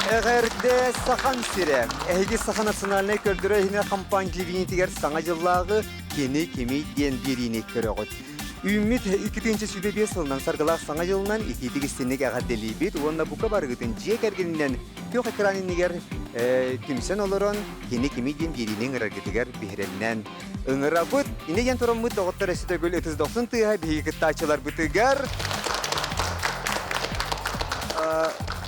Эҕэрдэ Сахам сирэ! Эһиги Саха национальнай көрдөрөр иһинэр хампаан телевидениетигэр Саҥа дьыллааҕы Кини кимий диэн биэриини көрөҕүт. Үүммүт 2025 сылынан саргылаах Саҥа дьылынан итиитик истинник эҕэрдэлиибит уонна бука барыгытын дьиэ кэргэнинэн күөх экран иннигэр түмсэн олорон Кини кимий диэн биэриини ыҥыраргытыгар биһирэмнэн ыҥырабыт. Инньэ диэн тураммыт доҕоттор өссө төгүл ытыс дохсун тыаһа биһиги кыттааччыларбытыгар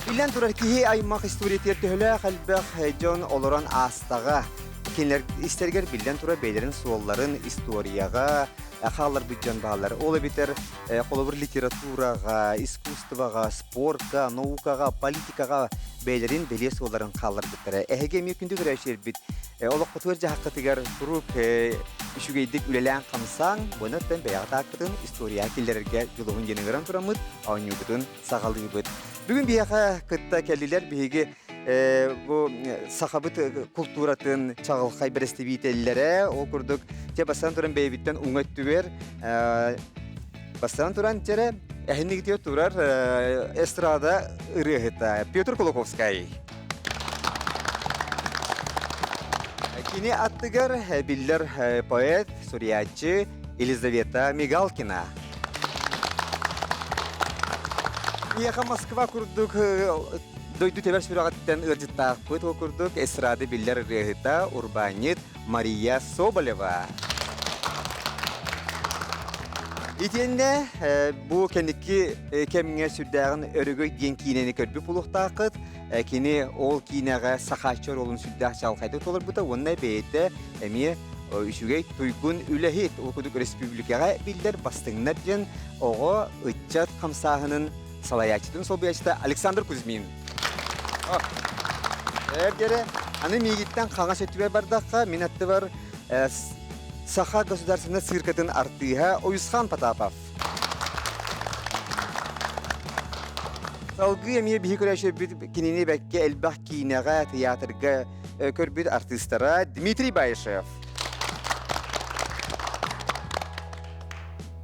Биллэн турар киһи аймах историятыгар төһөлөөх элбэх дьон олорон аастаҕа. Кинилэр истэригэр биллэн турар бэйэлэрин суолларын историяҕа хаалларбыт дьон бааллар. Ол эбэтэр холобур литератураҕа, искусствоҕа, спорка, наукаҕа, политикаҕа бэйэлэрин бэлиэ суолларын хаалларбыттара. Эһиги эмиэ күндү көрөөччүлэрбит олоххутугар дьаһаххытыгар куруук үчүгэйдик үлэлээн-хамсаан, уонна оттон бэйэҕит ааккытын историяҕа киллэрэргэ дьулуһун диэн ыҥыран тураммыт оонньуубутун саҕалыыбыт. Бүгүн биһиэхэ кытта кэллилэр биһиги бу сахабыт култууратын чаҕылхай бэрэстэбиитэллэрэ, ол курдук дьэ бастаан туран бэйэбиттэн уҥа өттүгэр бастаан туран дьэрэ эһинигитигэр турар эстрада ырыаһыта Петр Кулаковскай. Кини аттыгар биллэр поэт, суруйааччы Елизавета Мигалкина. Миэхэ Москва курдук дойду тэбэр сүрэҕиттэн ыалдьыттаахпыт ол курдук эстрада биллэр ырыаһыта, урбаанньыт Мария Соболева. Итиэннэ бу кэнники кэмҥэ сүрдээҕин Өрөгөй диэн киинэни көрбүт буолуохтааххыт. Кини ол киинэҕэ Сахааччы оруолун сүрдээх чаҕылхайдык толорбута уонна бэйэтэ эмиэ үчүгэй туйгун үлэһит, ол курдук республикаҕа биллэр бастыҥнар диэн оҕо ыччат хамсааһынын салайааччытын солбуйааччыта Александр Кузьмин. Эрдэрэ, аны миигиттэн хаҥас өттүгэр бардахха, мин аттыбар Саха государственнай циркатын артыыһа Уйусхан Потапов. Салгыы эмиэ биһи көрөөччүбүт кинини бэккэ элбэх киинэҕэ, тыйаатырга көрбүт артыыстара Дмитрий Баишев.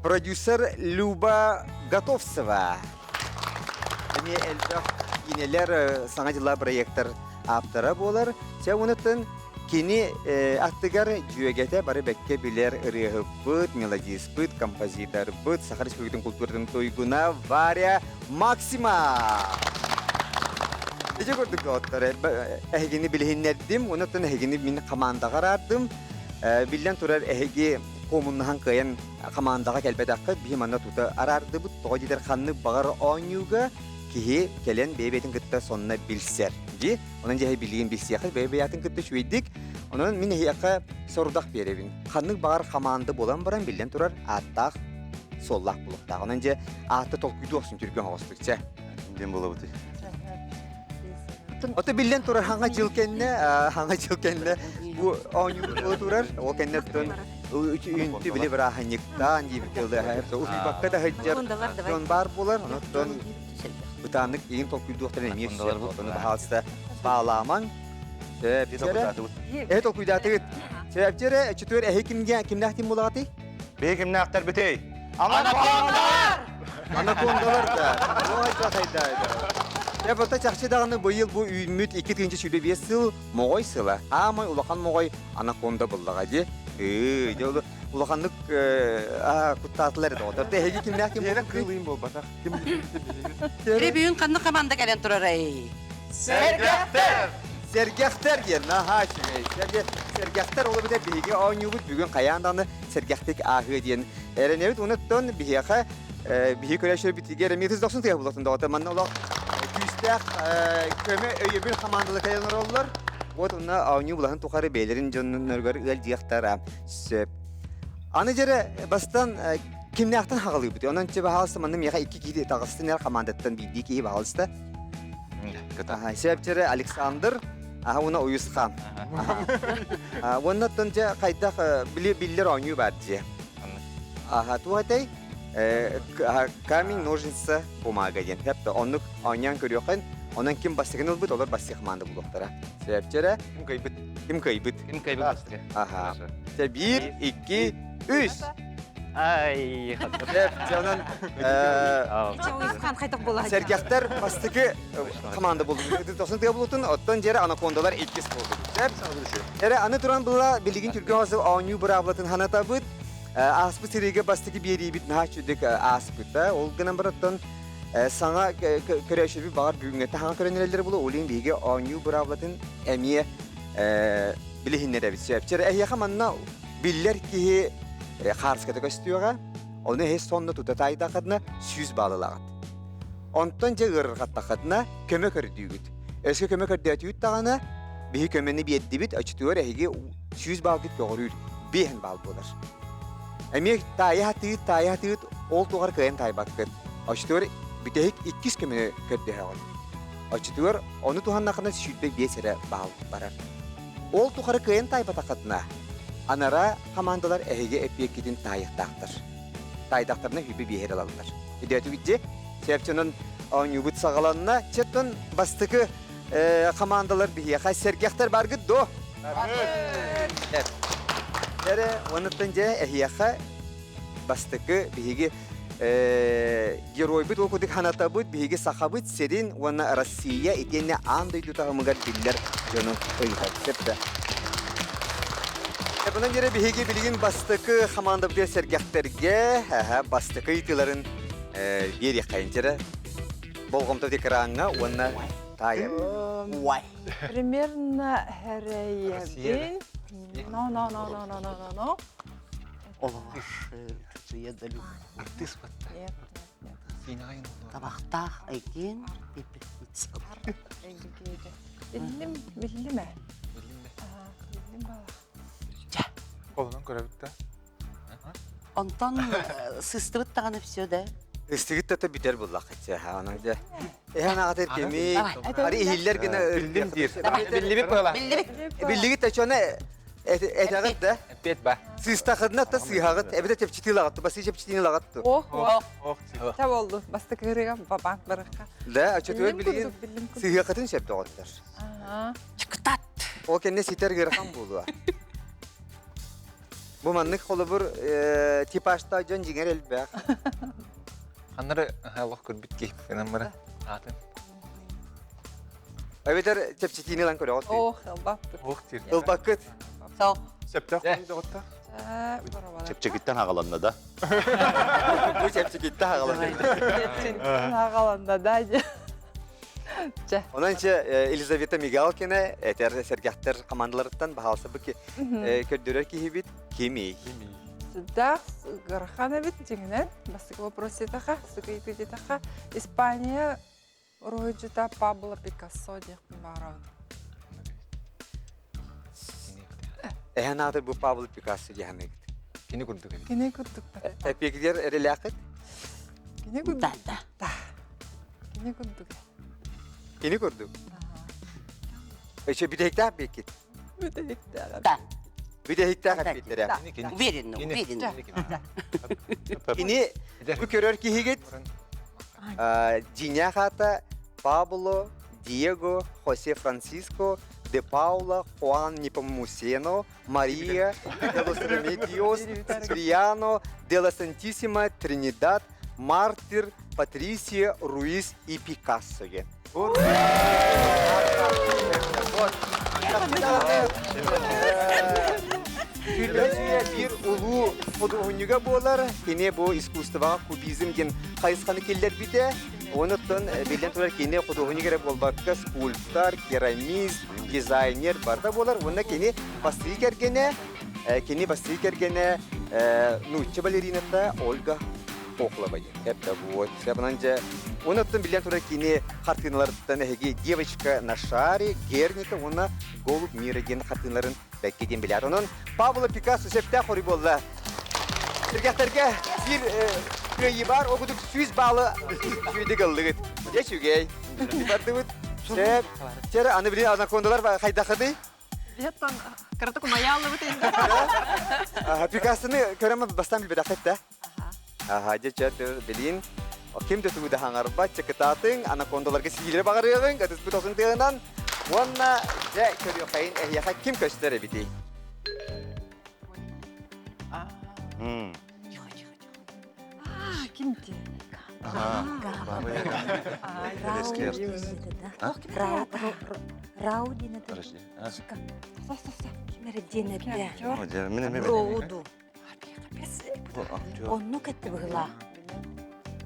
Продюсер Люба Готовцева. Эмиэ элбэх киинэлэр, саҥа дьылла проектар ааптара буолар. Чэ, онуттан кини аттыгар дьүөгэтэ бары бэккэ билэр ырыаһыппыт, мелодиспыт, композиторбыт, Саха Республикатын культуратын туйгуна Варя Максима! Ити курдук доҕоттор, эһигини билиһиннэрдим, онуттан эһигини мин хамаандаҕа араардым. Биллэн турар, эһиги куомуннаһан кыайан хамаандаҕа кэлбэтэххит, биһи манна тута араардыбыт. Тоҕо диэтэр ханнык баҕар оонньууга киһи кэлэн бэйэ-бэйэтин кытта сонно билсэр. Дии? Онон дьэ билигин билсиэххит, бэйэ-бэйэтин кытта үчүгэйдик. Онон мин эһиэхэ сорудах биэрэбин. Ханнык баҕар хамаанда буолан баран, биллэн турар, ааттаах, суоллаах буолуохтаах. Онон дьэ аатта толкуйдуу охсун түргэн оҕостук чэ. Диэн буолабытый? Ото биллэн турар хаҥа дьыл кэннэ, хаҥа дьыл кэннэ бу оонньуу турар. Ол кэннэ үнтү били бырааһынньыктаан диэбит утуйбакка да сылдьар дьон баар буолар. Онон бытааннык игин толкуйдуохтарын эмиэ сөп. Ону баһаалыста баалаамаҥ. Э толкуйдаатыгыт. Сөп чөтүөр эһи кимге кимнээх ким булаҕатый? Биһи кимнээхтэрбитий? Анакондалар! Анакондалар да. Ой, хайда. Дьэ, бата чахчы даҕаны быйыл бу үүммүт 2025 сыл моҕой сыла. Аамай улахан моҕой анаконда буллаҕа дии. Ыы, дьэ улаханнык куттаатылар эрэ доҕоттор. Эһиги кимнээх ким Биэрэ кыылыйын буолбатах. Ким Бири бүгүн ханнык команда кэлэн турарай? Сэргэхтэр! Сэргэхтэр диэн наһаа үчүгэй. Сэргэхтэр ол эбэтэр биһиги оонньуубут бүгүн хайаан даҕаны сэргэхтик ааһыа диэн эрэнэбит. Онуттан биһиэхэ биһиги көрөөччүлэрбитигэр эмиэ тыс дохсун тыаһа булатын доҕото. Манна олох күүстээх көмө өйөбүл хамаандалар кэлэн олороллор. Вот онно оонньуу булаһын тухары бэйэлэрин дьонноругар ыалдьыахтара сөп. Аны дьэрэ бастан кимнээхтэн хаҕалыыбыт? Онон чэ баһаалыста манна миэхэ икки киһи таҕыстын эр хамаандаттан биирдии киһи баһаалыста. Сөп Александр, аха уонна Уйусхан. Уонна оттон дьэ хайдах биллэр оонньуу баар дьиэ. Аха туох этэй? Камень, ножница, бумага диэн. Хэп оннук оонньоон көрүөххүн. Онон ким бастакын ылбыт, олор бастакы хамаанда булуохтара. Сөпчөрө. Ким кыайбыт? Ким кыайбыт? Ким кыайбыт бастакы. Аха. Биир, икки, үс. Ай, Онон сэргэхтэр бастакы команда булдубут. Тосын тыа булутун, оттон дьэрэ анакондалар иккис болдубут. Эрэ аны туран была билигин түргэн хосу оонньуу быраабылатын ханатабыт. Ааспыт сириигэ бастакы биэриибит наһаа чүдүк ааспыта. Ол гынан бараттан саҥа көрөөччүбүт баҕар бүгүҥҥэ хаҥа көрөн эрэллэр буолуо. Ол биһиги оонньуу быраабылатын эмиэ билиһиннэрэбит. Сөп. Эһиэхэ манна биллэр киһи хаарыската көстүөҕэ, ону эһи сонно тута таайдаххытына 100 баалылаҕыт. Онтон дьэ ыарырҕаттаххытына көмө көрдүүгүт. Өскө көмө көрдөөтүгүт даҕаны, биһи көмөнү биэрдибит, оччотугар эһиги 100 баалгыт көҕүрүүр, 5 баал буолар. Эмиэ таайа сатыыт, таайа сатыыт, ол туҕар кыайан таайбаккыт. Оччотугар бүтэһик иккис көмөнү көрдөһөҕүт. Оччотугар ону туһаннаххына 25 эрэ баал барар. Ол тухары кыайан таайбатаххытына, анараа хамаандалар эһиги эппиэккитин таайыахтаахтар. Таайдахтарына хүбү биэһэр ылаллар. Өйдөөтүгүт дии? Сөпчөнөн оонньуубут саҕаланна. Четтон бастакы хамаандалар биһиэхэ сэргэхтэр баргыт дуо? Эрэ, онуттан дьэ эһиэхэ бастакы биһиги геройбут ол курдук санатабыт, биһиги Сахабыт сирин уонна Россия итиэннэ аан дойду таһымыгар биллэр дьону ыйытар. Сөптө. Онон диэри биһиги билигин бастакы хамаандабытыгар сэргэхтэргэ бастакы ыйытыыларын биэриэххэйин дьэрэ. Болҕомто экраҥҥа уонна таайар. Примерно хэрэйэбин. Но, но, но, но, но, но, но, но. Артыыс батта. Нет, нет, нет. Табахтаах айгин Биллим, биллим ээ. Биллим балах. Колунан көрөбүт да. Онтон сыстыбыт даҕаны все да. Ыстыгыт да бүтэр буллах иччэ. Онон дьэ. Эһэн аҕатыр кими? Ари иһиллэр гына Биллим диир. Биллибит была. Биллибит. Биллигит да чоне этэҕит да. Эппиэт ба. Сыыстахыдна та сыыһаҕыт, эбэтэ чэпчитии лагатту, басы чэпчитиини лагатту. Ох, ох. Ох, Та болду. Бастакы ырыга бабаан барыкка. Да, оччотугар билигин сыһыахытын сөп доҕоттор. Чыкытат. Ол кэннэ ситэр ыарахан буолуо. Бу маннык холобур типажта дьон дьиҥэр элбэх. Ханнары олох көрбүт киһи гынан бара. Аатын. Эбэтэр чэпчэтиини ылан көрөҕүт. Ох, ылбаппыт. Ох диир. Ылбаккыт. Сол. Сөптөөх доҕоттор. Чэпчэкиттэн аҕаланна да. Бу чэпчэкиттэн аҕаланна. Чэпчэкиттэн аҕаланна да. Чэ. Онон чэ Елизавета Мигалкина этэр сэргэхтэр командаларыттан баһаалса бу көрдөрөр киһибит кимий? Сүрдээх ыарахан эбит дьиҥинэн. Бастакы вопрос диэтэхэ, сыкыйты диэтэхэ, Испания Уруһуйдьута Пабло Пикассо диэхпин баҕарабын. Эһэн ааты бу Пабло Пикассо диэханыгыт. Кини курдук эбит. Кини курдук. Эпиэгидер эрэлээххит? Кини курдук. Да, да. Да. Кини курдук. Кини курдук. Еще бүтэһиктээх биэккит. Бүтэһиктээх. Да. Бүтэһиктээх эппиттэрэ. Уверенно, уверенно. Кини бу көрөр киһигит Дьиҥнээх аата Пабло Диего Хосе Франсиско де Паула Хуан Непомусено Мария де лос Ремедиос Циприано де ла Сантиссима Тринидад Мартир Патрисия Руис и Пикассо диэн. Сүүрбэ биир улуу худуоһунньуга буолар. Кини бу искусствоҕа кубизм диэн хайысханы киллэрбитэ. Онуттан биллэн турар кини худуоһунньук эрэ буолбакка скульптор, керамист, дизайнер барыта буолар. Уонна кини бастыы кэргэнэ, кини бастыы кэргэнэ нуучча балерината Ольга Хохлова эптэ вот. Себынан дьэ Онуттан биллэн турар кини хартыыналарыттан эһиги «Девочка на шаре», «Герника» уонна «Голубь мира» диэн хартыыналарын бэккэ диэн билэр. Онон Пабло Пикассо сөптөөх хоруй буолла. Сэргэхтэргэ биир кыайыы баар, ол курдук 100 баалы сүйдүк ыллыгыт. Дьэ үчүгэй. Бардыбыт. Сөп. Чэрэ, аны билин анакондалар хайдахыный? Биһеттон кыратык умайааллыбыт инде. Пикассоны көрөм бастан билбэтэххит да. Аха, дьэ чэ билин ким да тугу да хаҥарбат, чыкытаатыҥ, анакондаларга сиилэри баҕарыаҕыҥ, ытыспыт осын тыаһынан уонна дьэ көрүөххэйин эһиэхэ ким көстөр эбитий? Ким ти? Рау диэн это. Ким эрэ диэн этэ. Роуду. Оннук этте быһылаах.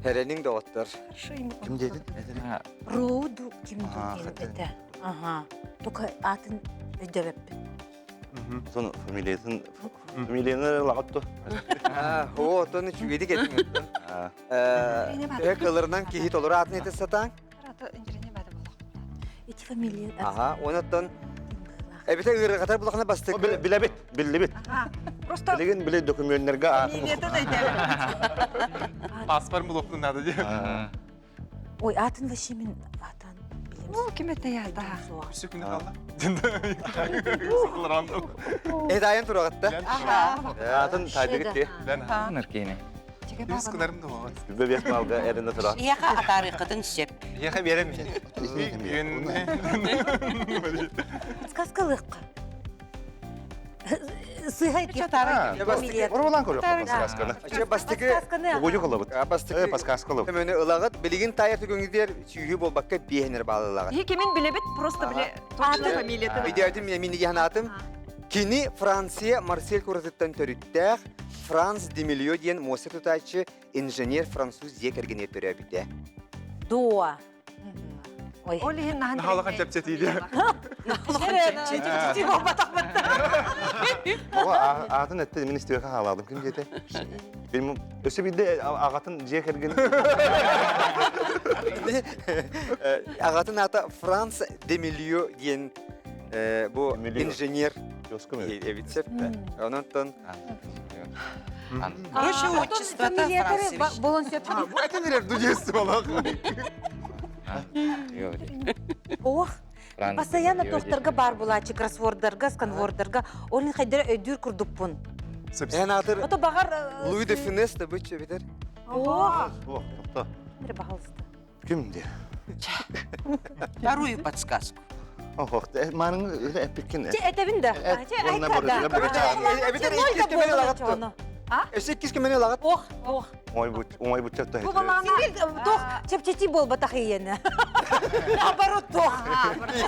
Хэрэниҥ доҕоттор. Ким диэтин? Роуду ким диэн этэ. Ага. Только атын өйдөбөппүн. Сон фамилиятын фамилияны лагат то. Оо, оттон үчүгэйдик этиҥ. Төһө кылырынан киһи толору атын этэ сатаан. Ити фамилия. Аха, онон Эбитэ ыарырҕатар булахына бастакы. Билэбит, биллибит. Просто Билигин били документтерге аатын фамилиятын өйдөөбөт. Паспорт булуохтун надо диye. Ой, атын вообще мин атан билем. Ну, ким это я, да. Үс күнү қалды. Эдайын турағатта. Атын тайдыгыт ти. Наркейне. Үс күнәрім да Бүбе бес малга эринде тура. Иэхэ атаарыххытын сөп. Иэхэ берем. Подсказкалыхха. Сыһай Оролан көрөк подсказканы. Ача бастыкы Угуйу кылабыт. Бастыкы подсказкалып. Өмөнү ылагыт билигин тайыр түгүңүдер сүүһү болбакка биэһинер баалылагыт. Ким кимин билебит, просто биле точно фамилиятын. Видеотын мен мин ханаатым. Кини Франция Марсель куратыттан төрүттээх Франц Демильо диэн муоста тутааччы инженер француз дьиэ кэргэнигэр төрөөбүтэ. Дуа. Ой. Ол иһин наһан Наһалахан чэпчэтииле. Чэпчэтии буолбатах Ого атын этте мин истибэккэ хаалаадым ким диэтэ? Билмим өссө биирдэ аҕатын дьиэ кэргэн Аҕатын аата Франц Демильо диэн бу инженер эбит сөп. Онон Короче, отчествота Францевич. Болон сөп. Бу этен эрер дудес болақ. Ох, постоянно тохторга бар булаачы, кроссвордарга, сканвордарга, ол хайдара өйдүүр курдукпун. Эн аатыр Ото багар Луи де Фюнес да бычы битер. Ох, Ох, тохто. пожалуйста. Ким де? Вторую подсказку. Ох, маның öyle эпиккин. Че этебин да. Че айка да. Эбитер иккис кемени лагатты. Өссө иккис кемени лагат. Ох, ох. Ой бут, ой бут тохто. Бу баланы Тох, чепчети болбатах иена. Наоборот, тох.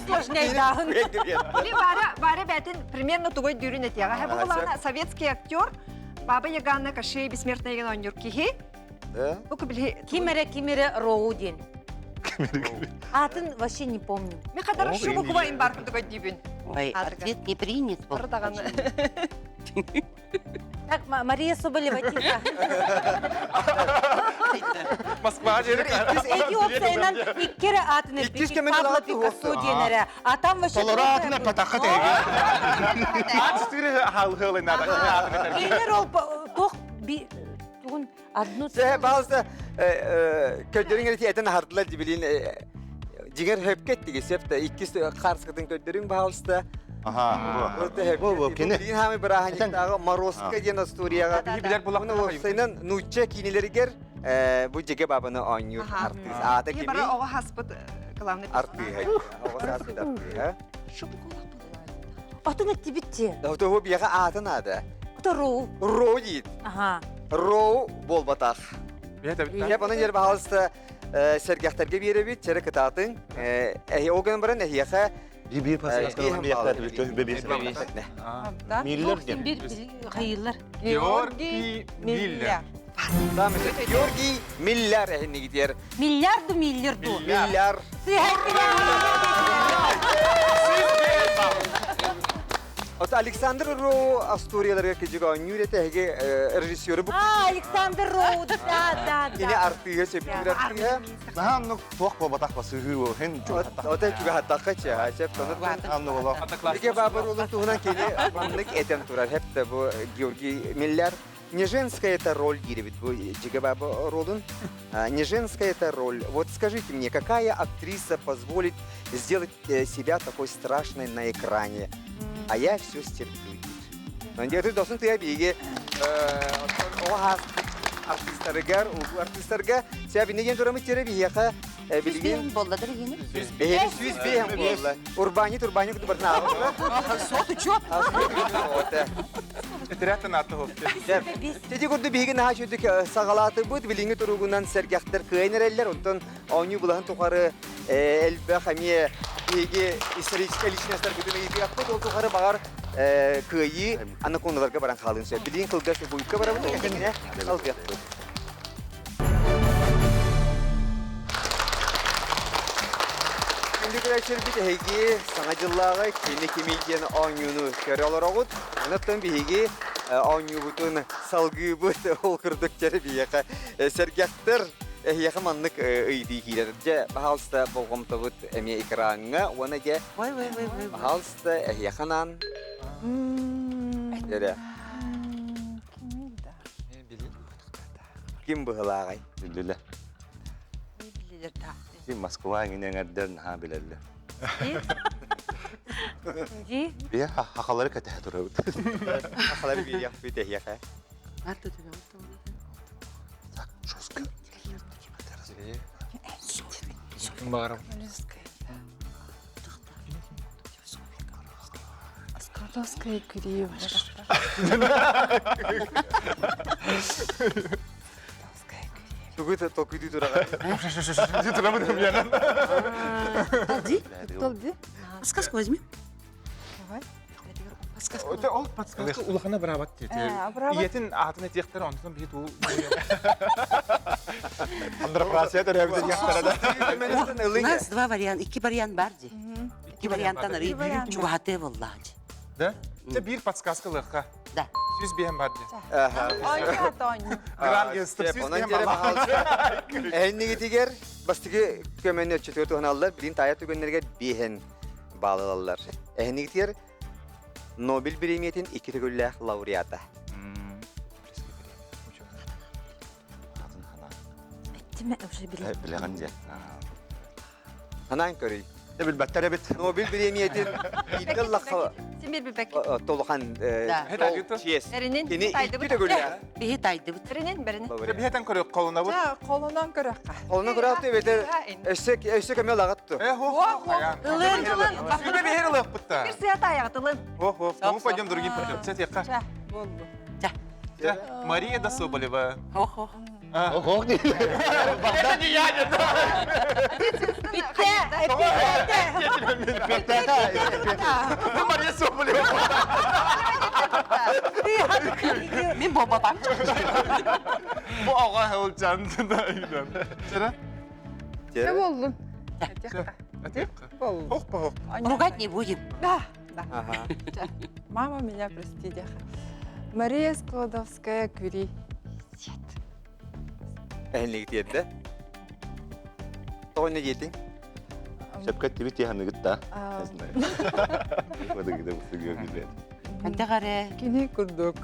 Сложнее даһын. Или бары бары бәтин примерно тугой дүүрүн этиэҕэ. Бу баланы советский актер Баба Ягана Кощей бессмертный деген оонньуур киһи. Бу били Кимере кимере роу ден. Атын вообще не помню. Мен кадар шу буква им бар курдук өйдүүбүн. Ой, ответ не принят. был. Ырдаганы. Так, Мария Соболева, тихо. Москва жері. Эки опсайынан иккере атын Иккис эппит. кемени Пабло лагат Пикассо диэнере. А там вообще... Толору атын патакка теге. Ат халхылы надо. Кинилер ол тох би тугун одну Сэ баалса көдөрүң эти этен хардылар дибилин жигер хөпкет диги септе иккис карскытын көдөрүң баалста. Аха. Бу бу кини. Билин хами бираханьыктагы Морозко диэн историяга. Билер булак. Уну сайнан нучча кинилеригер бу жеге бабаны оонньуур артист. Аата Кими бары кими? оҕо хаспыт главный Артыыһа. Оҕо сааспыт артыыһа. Шу буква Атын эттибитти. Ото бияга аатын ада. Ото роу. Роу дейт. Аха. Роу болбатах. Хеп онон ер баалыста сэргэхтэргэ биэрэбит, чэрэ кытаатын. Ол гынан баран эһиэхэ Bir bir подсказка bir Миллер дем. Бир хайыллар. Георгий Миллер. Георгий Миллер эһиннигитер. Миллиарду миллиарду. Миллер. Ото Александр Роу Астурияларга кижигэ оонньуур этэ эһиги режиссеры бу А, Александр Роу, да, да, кини да. артыыһа сөбүлүүр артыыһа. Наһаа ну туох буолбатах басыһыы хен Ото чугаһаттахха чэ, сөп тону. Анны боло. Биге бабыр улун туһунан кини маннык этен турар хепте бу Георгий Миллер. Не женская это роль, диирбит бу Жигэ Бааба ролун. Не женская это роль. Вот скажите мне, какая актриса позволит сделать себя такой страшной на экране? А я все стерплю. Ты должен ты биге артистарыгар, артистарга сәбинеген турамы тере бияха Билигин болла да билигин. 105 болла. Урбанит урбанит куту барна. Сот учет. Этирээттен аты хопты. Тети курду биһиги наһаа үчүгдүк саҕалаатыбыт, билиҥҥи туругунан сэргэхтэр кыайан эрэллэр, онтон оонньуу былаһын тухары элбэх эмиэ биһиги историческай личностарбытын ыйытыахпыт, ол тухары баҕар кыайыы анакондаларга баран хаалыан сөп. Билигин кылгас буйка барабыт, кэннэ алгыахпыт. Күндү көрөөччүлэрбит эһиги Саҥа дьыллааҕы Кини кимий диэн оонньууну көрө олороҕут. Онон биһиги оонньуубутун салгыыбыт. Ол курдук дьэ биһиэхэ сэргэхтэр эһиэхэ маннык ыйытыы киирэр. Дьэ, пожалуйста, болҕомтобут эмиэ экраҥҥа уонна дьэ, пожалуйста, эһиэхэ анаан эрэ. Ким быһылааҕай? Биллилэр. Биллилэр Ким Москва эҥин эҥэрдэр наһаа билэллэр. Дии. Бия хахалары кэтэһэ турабыт. Хахалары биэриэхпит эһиэхэ. Так, жестко. Ким баарым? Скотовская Кириев. Тугу толкуйдуу тураҕа. Талди. Талди. Подсказку возьми. Давай. Подсказку. Ол подсказка улахана бырабат диэти. Ийэтин аатын этиэхтэр, онтон биһи туу Андрофрасия төрөөбүтүн яхтара да. У нас два варианта, икки вариант бар ди. Икки варианттан арый чугаһатыы буоллаа дии. Да? Те биир подсказка ылыахха. Да. Сүүс биэһэн бар дии. Ойна Тоня. Гран гестер сүүс биэһэн бар. Эһиннигитигэр бастакы көмөнү өччөтүгэр туһаналлар, билин таайар түгэннэригэр биэһэн баалалаллар. Эһиннигитигэр Нобель бириэмийэтин икки төгүллээх лауреата. Эттиме уже биле. Билэҕин дьэ. Ханаан көрүй. Дэ билбэттэр эбит. Нобель бириэмийэтин биирдэ лахха Симир бибек. толухан чиэс. Эринин Кини икки төгүллээх. Биһи тайдыбыт. Беринин беринин. Биһэтэн көрө колонабыт. Колонан көрөххө. Колонан көрөхтө эбэтэр өссө өссө көмө лагатту. Э хо хо. Ылын ылын. Сүбэ биһэр ылыахпытта. Бир сыа таяҕыт ылын. Хо хо. Мы пойдем другим путем. Сет яққа. Болду. Мария да Соболева. Хо хо. Ох, не. Это не я, не Мария Соболева. Мин бобатам. Бу аға хылчан. Чара? Не болдун? Ох, ох. Ругать не будем. Да, да. Мама меня прости, Мария Складовская Кюри. Эһинлиги тиэрдэ. Тоҕо не диэтиҥ? Сөпкө тибит тиһаныгыт да. Антах эрэ. Кини курдук.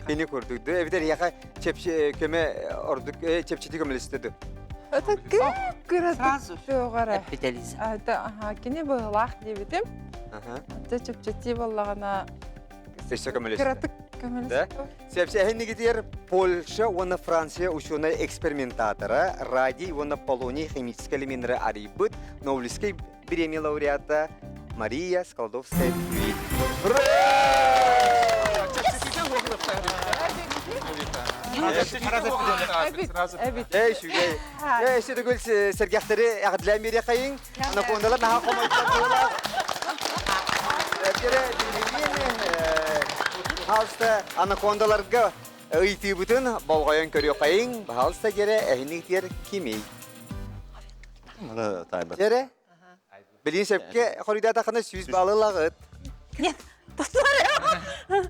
Кини курдук. Эбитер яха чепче көмө ордук чепчети көмөлөстө ду. Это кып Сразу. кыра Эппитэлиз. Это кини быһылаах диэбитим. Ата чэпчэтии буоллаҕына Өссө көмөлөстө. кыратык көмөлөстө. Сэпсэ эһиннигитигэр Польша уонна Франция учуонай экспериментатора радий уонна полоний химическэй элеменнары арыйбыт Нобелевскай премия лауреата Мария Складовская-Кюри. Эй, үчүгэй. Эй, өссө төгүл сэргэхтэри эҕэрдэлээн биэриэххэйиҥ. Анакондалар наһаа хомойдор буолар. Кэрэ билигин хаалыста анакондаларга ыйытыыбытын болҕойон көрүөххэйиҥ. Баһаалыста дьэрэ эһиниктиэр кимий? Маны тайбат. Дьэрэ? Билигин сөпкө хоруйдаатаххына 100 баллы ылаҕыт. Нет, повторяю.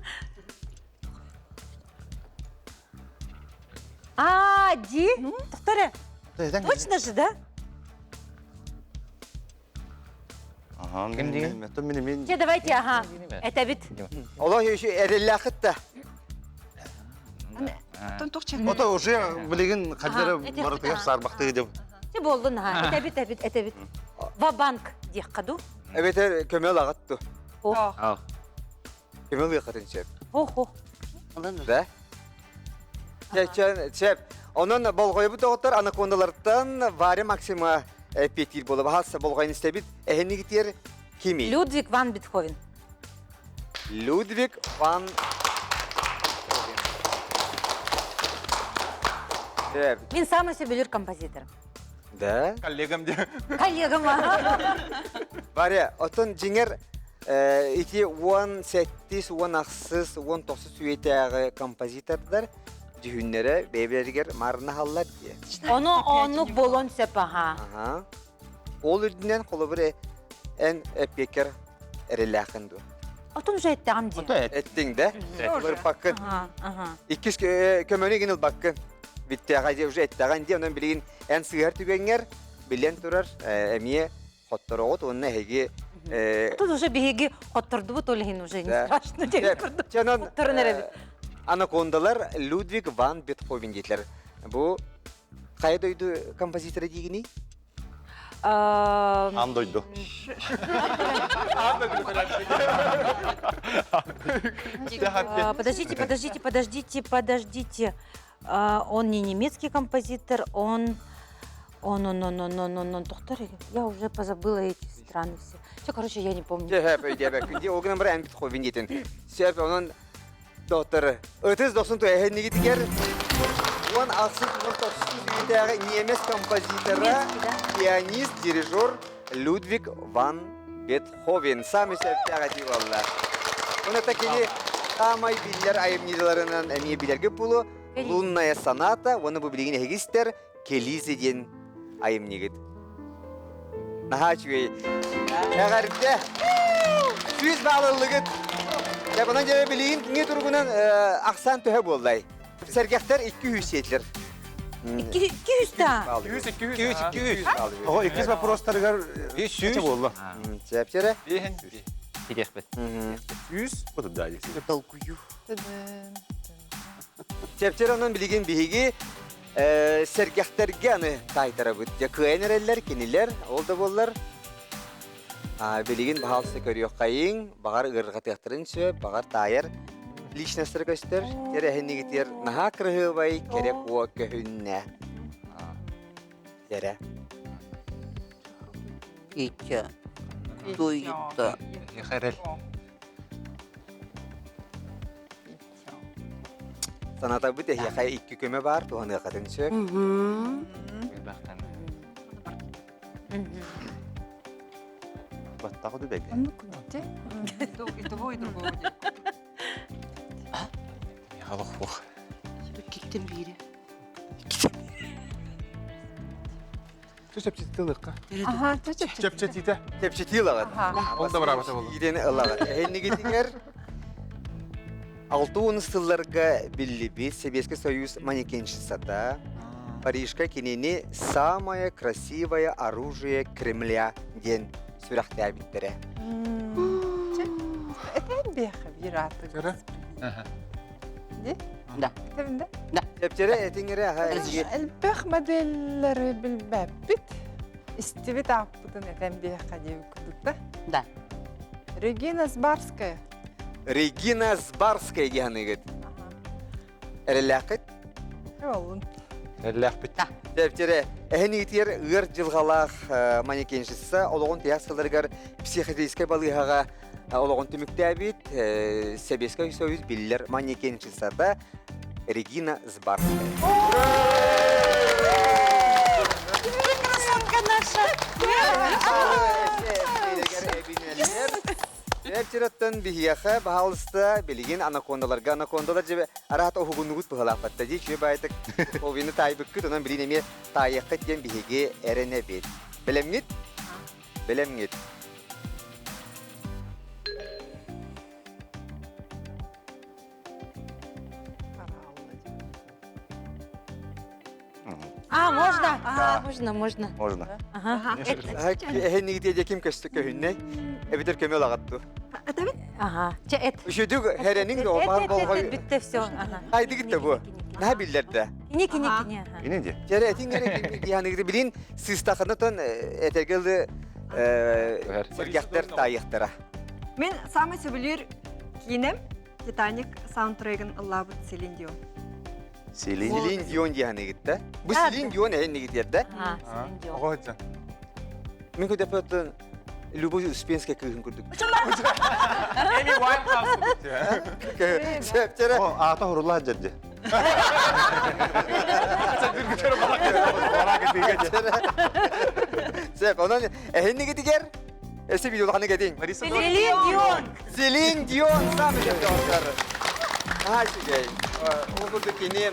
А, Ди? Повторяю. Точно же, да? Ага, мен Че, давайте, ага. Это ведь... Олох еще эрэллээхит да. Ото уже билигин хаддара барытыгар саарбахтыы деп. Че болдун, ага. Это ведь, это ведь, это ведь. Ва-банк диэххэ Эбэтэр көмө ылаҕыт ту. Ох. Көмө ылыаххытын сөп. Ох, ох. Да? Чэ, чэ, Онон болҕойбут доҕоттор анакондалартан Варя Максима. эппиэттиир буола баһаалса болҕойон истэбит. Эһинигитиэр кимий? Людвиг ван Бетховен. Людвиг ван Бетховен. Мин самый сөбүлүүр композитор. Да? Коллегам де. Коллегам. Варя, оттон дьиҥэр ити 18, 16, 19 үйэтээҕи композитордар дьүһүннэрэ бэйэлэригэр маарынаһаллар диye. Ону оннук буолуон сөп аха. Аха. Ол үрдүнэн холобур эн эппиэккэр эрэллээххин дуо? Отун уже эттэҕим дии. Эттиҥ да? Ылырпаккын. Иккис көмөнү гин ылбаккын. Бүттэҕэ дии уже эттэҕин дии. Онон билигин эн сыыһар түгэҥҥэр билэн турар эмиэ хоттороҕут уонна эһиги Тут уже биһиги хоттордубут ол иһин уже не страшно диэн курдук. Хотторун эрэбит. Анакондалар Людвиг ван Бетховен диэтилэр. Бу хайа дойду композитора диигиний? Аан дойду. Подождите, подождите, подождите, подождите. Он не немецкий композитор, он... Он, он, он, он, он, он, он, доктор, я уже позабыла эти страны все. Все, короче, я не помню. Ол гынан баран Бетховен диэтин. Сөп, онон доктор Ытыс дохсун туэһэннигитигэр уон ахсыс уон тохсус үйэтээҕи ньиэмэс композитора, пианист, дирижер Людвиг ван Бетховен саамай сөптөөх этии буолла. Онон кини саамай биллэр айымньыларынан эмиэ билэргэ буолуо «Лунная соната» уонна бу билигин эһиги истэр «Келизе» диэн айымньыгыт. Наһаа үчүгэй. Эҕэрдэ! 100 баалыллыгыт. Дьэ, онон дьэ билигин киҥи туругунан ахсаан төһө буоллай? Сэргэхтэр 200 сиэтилэр. 200 да? 200, 200. 200, 200. Оҕо иккис вопростарыгар 300 буолла. Сәпчере? Тириэхпит. 100 отурда. Толкую. Чэпчэр онон билигин биһиги сэргэхтэргэ аны таайтарабыт. Дьэ кыайан эрэллэр кинилэр, ол да буоллар билигин баһаалыста көрүөххэйиҥ, баҕар ыарырҕатыахтарын сөп, баҕар таайар личностара көстөр. Тэрэһиннигитигэр наһаа кыраһыабай кэрэ куо көһүннэ. Кэрэ. Иччэ. Туйта. Эрэл. Санатабыт эһиэхэ икки көмө баар туһаныаххытын сөп. Баттаҕы дүбэгэ. Оннук күнүттэ. И того, и другого диэн. Михалох Киттен биири. Чэпчэтии ылыахха. Аха, чэпчэтии. Чэпчэтиитэ. Чэпчэтии ылаҕыт. Ол да бараабата буолла. Иидэни ылаҕыт. Эһиннигитигэр 60 сылларга биллибит Советский Союз манекенщицата Парижка кинини «Самое красивое оружие Кремля» диэн сүрэхтээбиттэрэ. Это биэхэ биир ааты. Ди? Да. Этэбин да? Да. Чэпчэрэ этиҥэрэ аха Элбэх модельлэри билбэппит. Истибит ааппытын этэн биэххэ диэбит курдук да? Да. Регина Сбарская. Регина Сбарская диэханыгыт. Эрэллээххит? Олун. Эрэллээхпит. Да. Чэпчэрэ эһин иитиэр ыар дьылҕалаах манекенщица олоҕун тиһэх сылларыгар психиатрическай балыыһаҕа олоҕун түмүктээбит Сэбиэскэй Союз биллэр манекенщицата Регина Сбарская. Красотка наша! Эпчираттан биһиэхэ баһаалыста билигин анакондаларга анакондалар дьэбэ араат уһугуннугут быһалаахпатта дии үчүгэй баайтык овины таайбыккыт онон билин эмиэ таайыаххыт диэн биһиги эрэнэбит. Бэлэмҥит? Бэлэмҥит. А, можно? А, можно, можно. Можно. Ага. Эһэннигитиэ ким көстө көһүннэй? Эбитер көмө ылаҕатту. Ага. Чэ, эт. Үшүдүг херенин бар болҕой. Бүтте все. Ага. Хайдыгытта бу. Наһа биллэрдэ. Кини, кини, кини. Ага. Кини ди. Чэрэ этиҥ эрэ диһаныгыты билин сыыстахына этэргелы сэргэхтэр таайыахтара. Мен самый сөбүлүүр киинем Титаник саундтрегин ыллаабыт Селин Дион. Селин. Селин Дион диһаныгытта. Бу Селин Дион эһэннигитиэрдэ. Селин Дион. Оҕо сылдьан. Мин көдөпөттөн Любовь Успенская кыыһын курдук. Эми Уайнхаус Сөптөрө. О, аата хурулла дьэрди. Сөп, онон эһиннигитигэр эси видеолаханы кэтиң. Селин Дион! Селин Дион саамай сөптөөхтөр. Наһаа үчүгэй. Ол курдук кини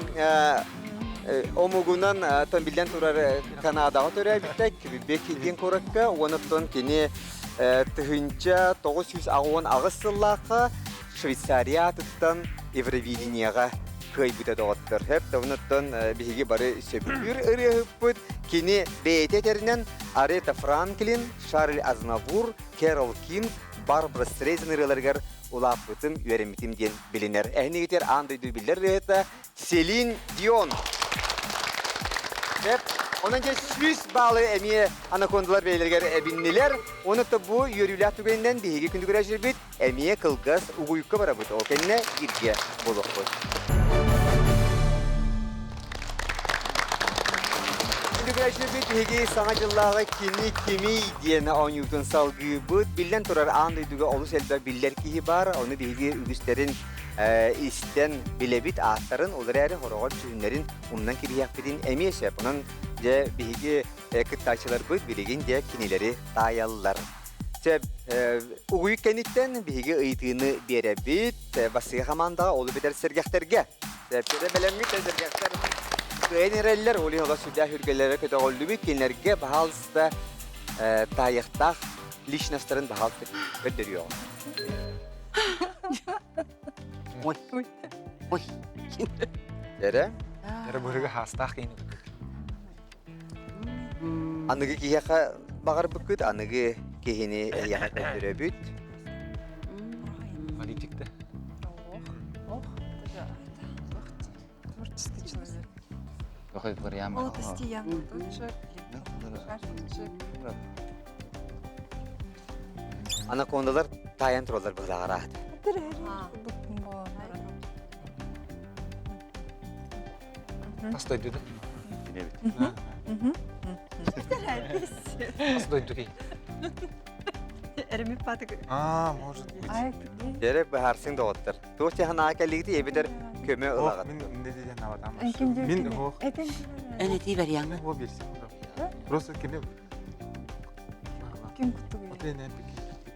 омугунан тон биллэн турар Канадаҕа төрөөбүттэ, Квебек диэн куоракка, уонна кини 1998 сыллаахха Швейцария аатыттан Евровидениеҕа кыайбыта доҕоттор. Хөп онуттан биһиги бары сөбүлүүр ырыаһыппыт. Кини бэйэтэ этэринэн Арета Франклин, Шарль Азнавур, Кэрол Кинг, Барбара Стрейзен ырыаларыгар улааппытым, үөрэммитим диэн билинэр. Эһинигитер аан дойду биллэр ырыаһыта Селин Дион. Сөп. Онон дьэ 100 баалы эмиэ анакондалар бэйэлэригэр эбиннилэр. Оны бу үөрүүлээх түгэнинэн биһиги күндү эмиэ кылгас угуйукка барабыт. Ол кэннэ бииргэ буолуохпут. Күндү биһиги саҥа дьыллааҕы кини кимий диэн оонньуутун салгыыбыт. Биллэн турар аан дойдуга олус элбэх биллэр киһи баар. Ону биһиги үгүстэрин истэн билэбит ааттарын, ол эрээри хороҕор дьүһүннэрин умнан кэбиһиэхпитин эмиэ сөп. Онон дьэ биһиги кыттааччыларбыт билигин дьэ кинилэри таайаллар. Сөп, угуйук кэнниттэн биһиги ыйытыыны биэрэбит. Бастакы хамаандаҕа ол эбэтэр сэргэхтэргэ. Сөпкө бэлэммит сэргэхтэр кыайан эрэллэр, ол иһин олох сүрдээх үргэлэрэ көтөҕүллүбүт. Кинилэргэ баһаалыста таайыахтаах личностарын баһаалыста көрдөрүөҕүм. Ой. Ой. Эрэ? Эрэ бырыгы хаастаах киһини Аныгы киһиэхэ баҕарбыккыт, аныгы киһини эһиэхэ көрдөрөбүт. Политикта. Ох, Творческий человек. Какой вариант? Молодости я. Тот человек. Анакондалар таайан тураллар быһылааҕар Тас дойду да? Тас дойду кий. Эреми патык. А, может быть. Дere быһаарсыҥ доҕоттор. Туох тиһанаҕа кэллигит эбэтэр көмө ылаҕыт. Мин не диэн аватам. Мин ох. Эн этии вариант. О берсин. Просто кини Ким куттугуй?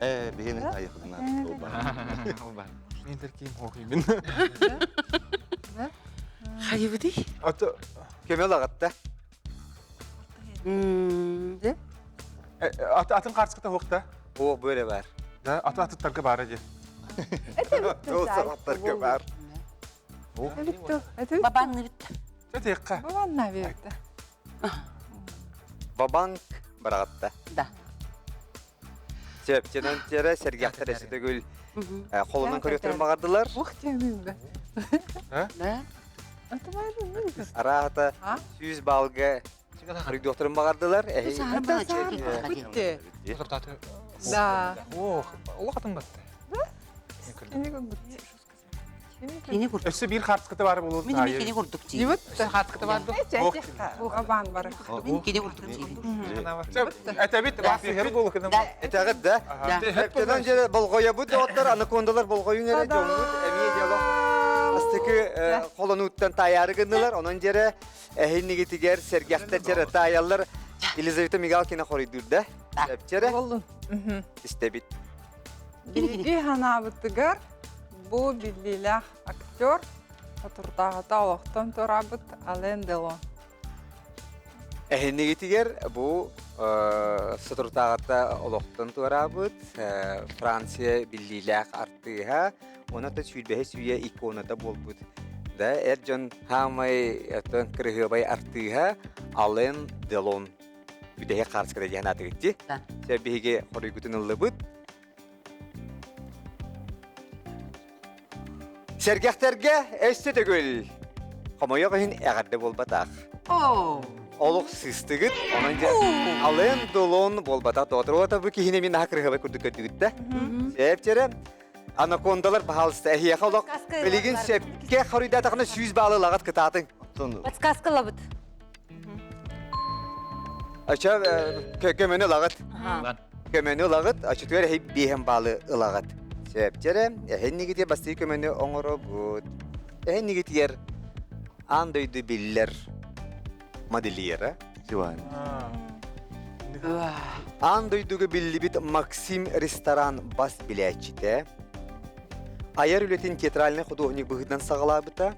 Э, биһини айыхтына. Мен ким хохимин. Хайыбыды? Ато Көмө ылаҕытта. атын қарсықта хоқта. О, бöyle бар. Да, аты атыттарга бары же. Ол сағаттарга бар. Бабанны битті. Тетекка. Бабанна берді. Бабанк барағатта. Да. Сөп, тенен тере сергяхтар эсетегүл қолынан көрөтөрүн бағардылар. Ух темин бе. Да. Араата 100 балга харыгдохторун бағардылар. Битти. Да. Ох, улахатын батты. Кини курдук. Өссө бир хартыкты бар болу. Мин кини курдук тиийбит. Дибит. Хартыкты бар. Бабан бар. Мин кини курдук тиийбит. Этебит, басы болу кыдым. Этәгит да. Тенен жере болғоябыт доғыттар, анакондалар болғойун эре жоңмут, эмие диалог. Астыкы холонуттан таяры гыннылар, онон жере эһиннигитигер сергяхтар жере таяллар. Елизавета Мигалкина хоройдурда. Эпчере Болдун. истебит. Биһиги ханаабытыгар бу биллиилээх актер Отуртааҕыта олохтон тураабыт Ален Делон. Эһиннигитигер бу соторутааҕыта олохтон туораабыт Франция биллиилээх артыыһа, уонна сүүрбэһис үйэ иконата буолбут. Да, эр дьон хаамай оттон кырыһыабай артыыһа Ален Делон бүтэһик хаарыската диэн аатыгытти. Сэ биһиги хоруйгутун ыллыбыт. Сэргэхтэргэ өссө төгүл хомойуох иһин эҕэрдэ буолбатах. Олох сыстыгыт, онон дьэ Ален Делон буолбатах доҕотор. бу киһини мин наһаа кырыһабай курдук көрдүгүт да. Сээпчэрэ анакондалар баһаалыста эһиэхэ олох билигин сөпкө хоруйдаатахына 100 баалы ылаҕыт кытаатыҥ. Подсказка лабыт. Ача көмөнү ылаҕыт. Көмөнү ылаҕыт, оччотугар эһи биэһэн баалы ылаҕыт. Сөп, эһиннигитигэр бастыы көмөнү оҥоробут. Эһиннигитигэр аан дойду биллэр модельера. Иван. Аан дойдуга биллибит Максим ресторан бас билээччитэ. Айар үлэтин театральнай худуоһунньук быһыытынан саҕалаабыта.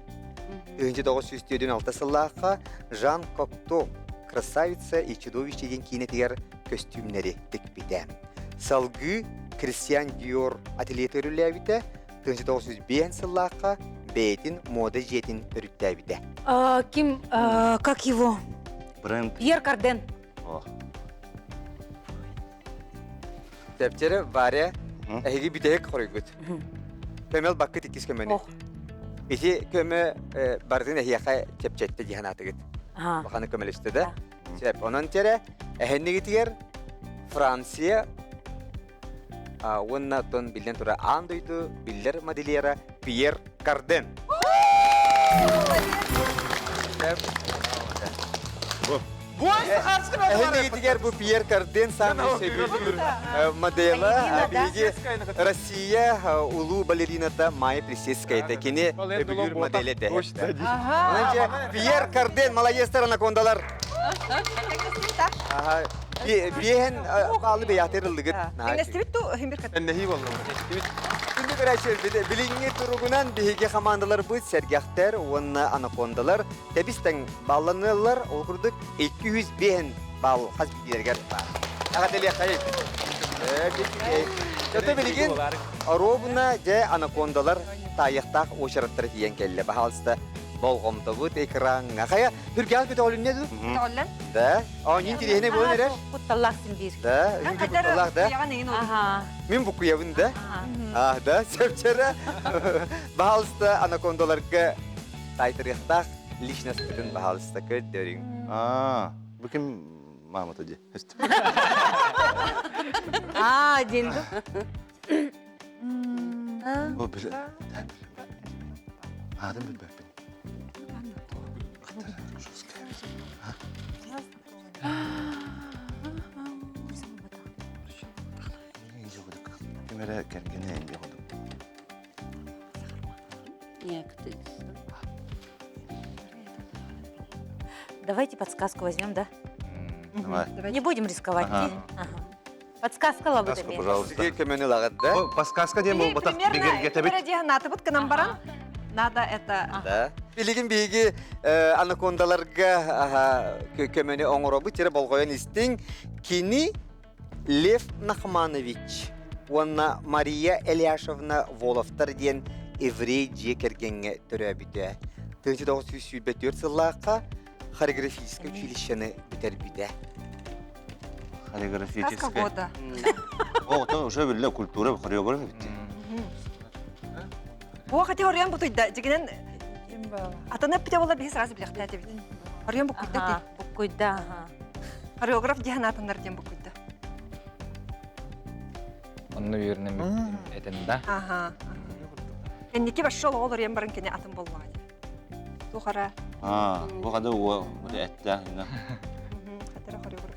1946 сыллаахха Жан Кокто «Красавица и чудовище» диэн киинэтигэр көстүүмнэри тикпитэ. Салгыы Кристиан Диор ательета өрүлээбитэ, 1905 сыллаахха бэйэтин муода дьиэтин төрүттээбитэ. Ким, как его? Бренд. Пьер Карден. Тэпчэрэ Варя, эһиги бүтэһик хоруйгут. Көмөл баккыт иккис көмөнү. Ити көмө барытын эһиэхэ чэпчэттэ дии санаатыгыт. Баханы көмөлөстө да. Сөп. Онон тиэрэ эһэннигитигэр Франция уонна оттон биллэн турар аан дойду биллэр модельера Пьер Карден. Эһэннигитигэр бу Пьер Карден саамай сөбүлүүр модела биһиги Россия улуу балерината Майя Плисецкая кини өбүлүүр модель этэ. Пьер Карден молодецтар анакондалар. Биэһэн баалы бэйэхтэр ыллыгыт. Тэҥнэстибит ту химбир кат. Эннэһии болла. Күндү көрөөччүлэр, билиҥҥи туругунан биһиги хамаандаларбыт сэргэхтэр уонна анакондалар тэбис-тэҥ балланыаллар. Ол курдук 205 балл хас биирдиилэригэр баар. Эҕэрдэлиэххэйин. Өтө билигин оруобуна дьэ анакондалар таайыахтаах уочараттара тиийэн кэллэ. Баһаалыста болҕомтобут экраҥҥа. Хайа, Хүргээх көтөҕүлүннэ дуу? Көтөҕүллэн. Да. Оонньуун интириэһинэй буолан эрэр. Кутталлаах син биир. Да, кутталлаах да. Мин буккуйабын да. А, да, сөпчөрө. Баһаалыста анакондаларга таайтарыахтаах личностьпытын баһаалыста көрдөрүҥ. Аа, бу ким маамата дии? Аа, диэн Бу биле. Аатын билбэппин. Ким эрэ кэргэнэ инде Давайте подсказку возьмем, да? Давай. Не будем рисковать. Ага. Подсказка лабыта Подсказку, пожалуйста. Көмөнү лагат, да? Подсказка диэн буолбатах бигэргэтэбит. Натыбыт гынан баран, надо это... Да. Билигин биһиги анакондаларга көмөнү оҥоробут, тире болҕойон истиҥ. Кини Лев Нахманович уонна Мария Эляшевна Воловтар диэн еврей дьиэ кэргэҥҥэ төрөөбүтэ. 1924 сыллаахха хореографическай училищены бүтэрбитэ. Хореографическай. Сказка года. О, то уже биллэ культура хореограф битти. Бу хати хорыйан бутуйда. Дигинен атаны пите болар биһи сразу билэхтээти бит. Хорыйан буккуйда ти. Буккуйда. Хореограф диһан атыннар диэн буккуйда. Онно үөрэнэн этен да. Аха. Энники башшол оҕолор ен баран кини атын боллаҕа ди. Тухара. Аа, бу хада уо этте. Хатара хореограф.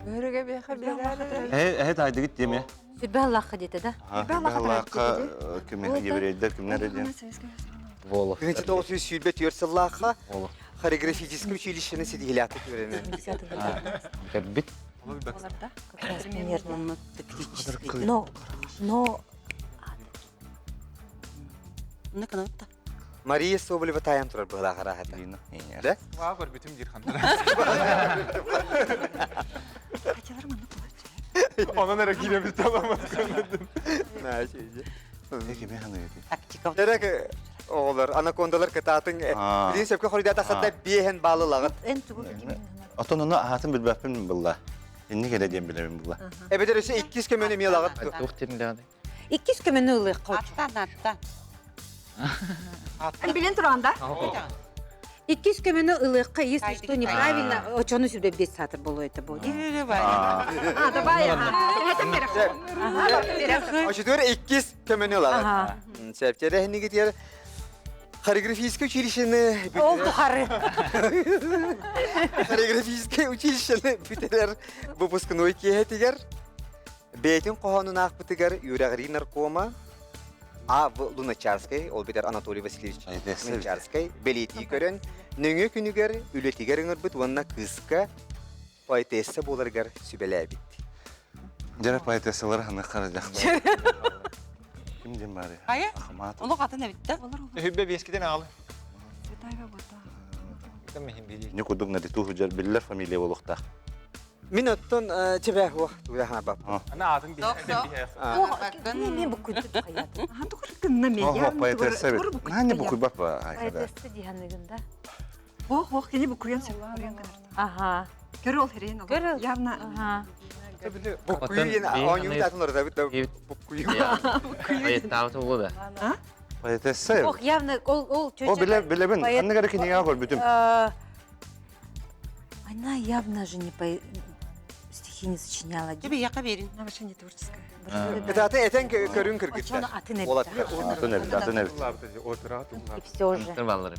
Бөрүгэ биэхэ биэрээри. Э, э тайдыгыт диэме. Сүрбэ Аллахха диэтэ да? Аллахха ким еврейдер кимнер диэн. Волов. 1924 сыллаахха хореографическай училищены ситиһилээхтик үөрэнэр. Бүтэрбит. Как раз примерно. Но, но... Мария Соболева тайан турар быһылаах арааһата. Да? Ваа көрбүтүм диир хантара. Хотелар манна булаччы. Онон эрэ киирэбит таламат көрбүтүм. Тактика. Терек оҕолор, анакондалар кытаатын билин сөпкө хоруйдаата хатта биэһэн баалылаҕыт. Эн тугу Отон ону аатын билбэппин булла. Инник эрэ диэн билэбин булла. Эбэтэр өссө иккис көмөнү эмиэ ылаҕыт. Туох тириндээҕи? Иккис көмөнү ылыахха. Аттан, аттан. Билин туран да? Иккис көмөнү ылыахха, если что неправильно, очону сүрбэ бес саатыр болуо это будет. А, давай. Очутугар иккис көмөнү ылаҕыт. Сөптер эһинигитигэр. Хореографическое училищены Ол тухары. Хореографическое училищены бүтэрэр выпускной киэһэтигэр бэйэтин хоһоонун аахпытыгар үөрэҕирии наркома А. В. Луначарскай, ол битэр Анатолий Васильевич Луначарскай бэлиэтии көрөн, нөҥүө күнүгэр үлэтигэр ыҥырбыт уонна кыыска поэтесса буоларыгар сүбэлээбит. Дьэ поэтессалары ханыххара дьахтар. Ким диэн баары? Хайа? Ахматов. Олох атын эбит да. Үһүбэ биэскитин аалы. Цветаева бота. Не курдук нариту хужар биллэр фамилия буолуохтаах. Мин оттон чебэ хуох тугу хаабап. Ана атын Сок, сок. Мен буккуйбут хайатын. Ахан тугар гынна мен. Ох, поэтесса бит. Нани букуйбат ба айкада. Поэтесса диһаныгын да. Ох, ох, кини букуйан сөп. Аха. Көр ол херен ол. Көр ол. Явно. Аха. Буккуйу оонньуу атын ордабыт да буккуйу. Поэттаабыт буолуо да. Поэтесса. Ох, явно ол ол О, биле билебин. Ханнык эрэ кинигэҕэ көрбүтүм. Она явно же не по стихи не сочиняла. Тебе яка верин. Она вообще не творческая. Это аты этен көрүн кыргыттар. Атын Уолаттар. Атын эбит, атын эбит. И все же. Баллары.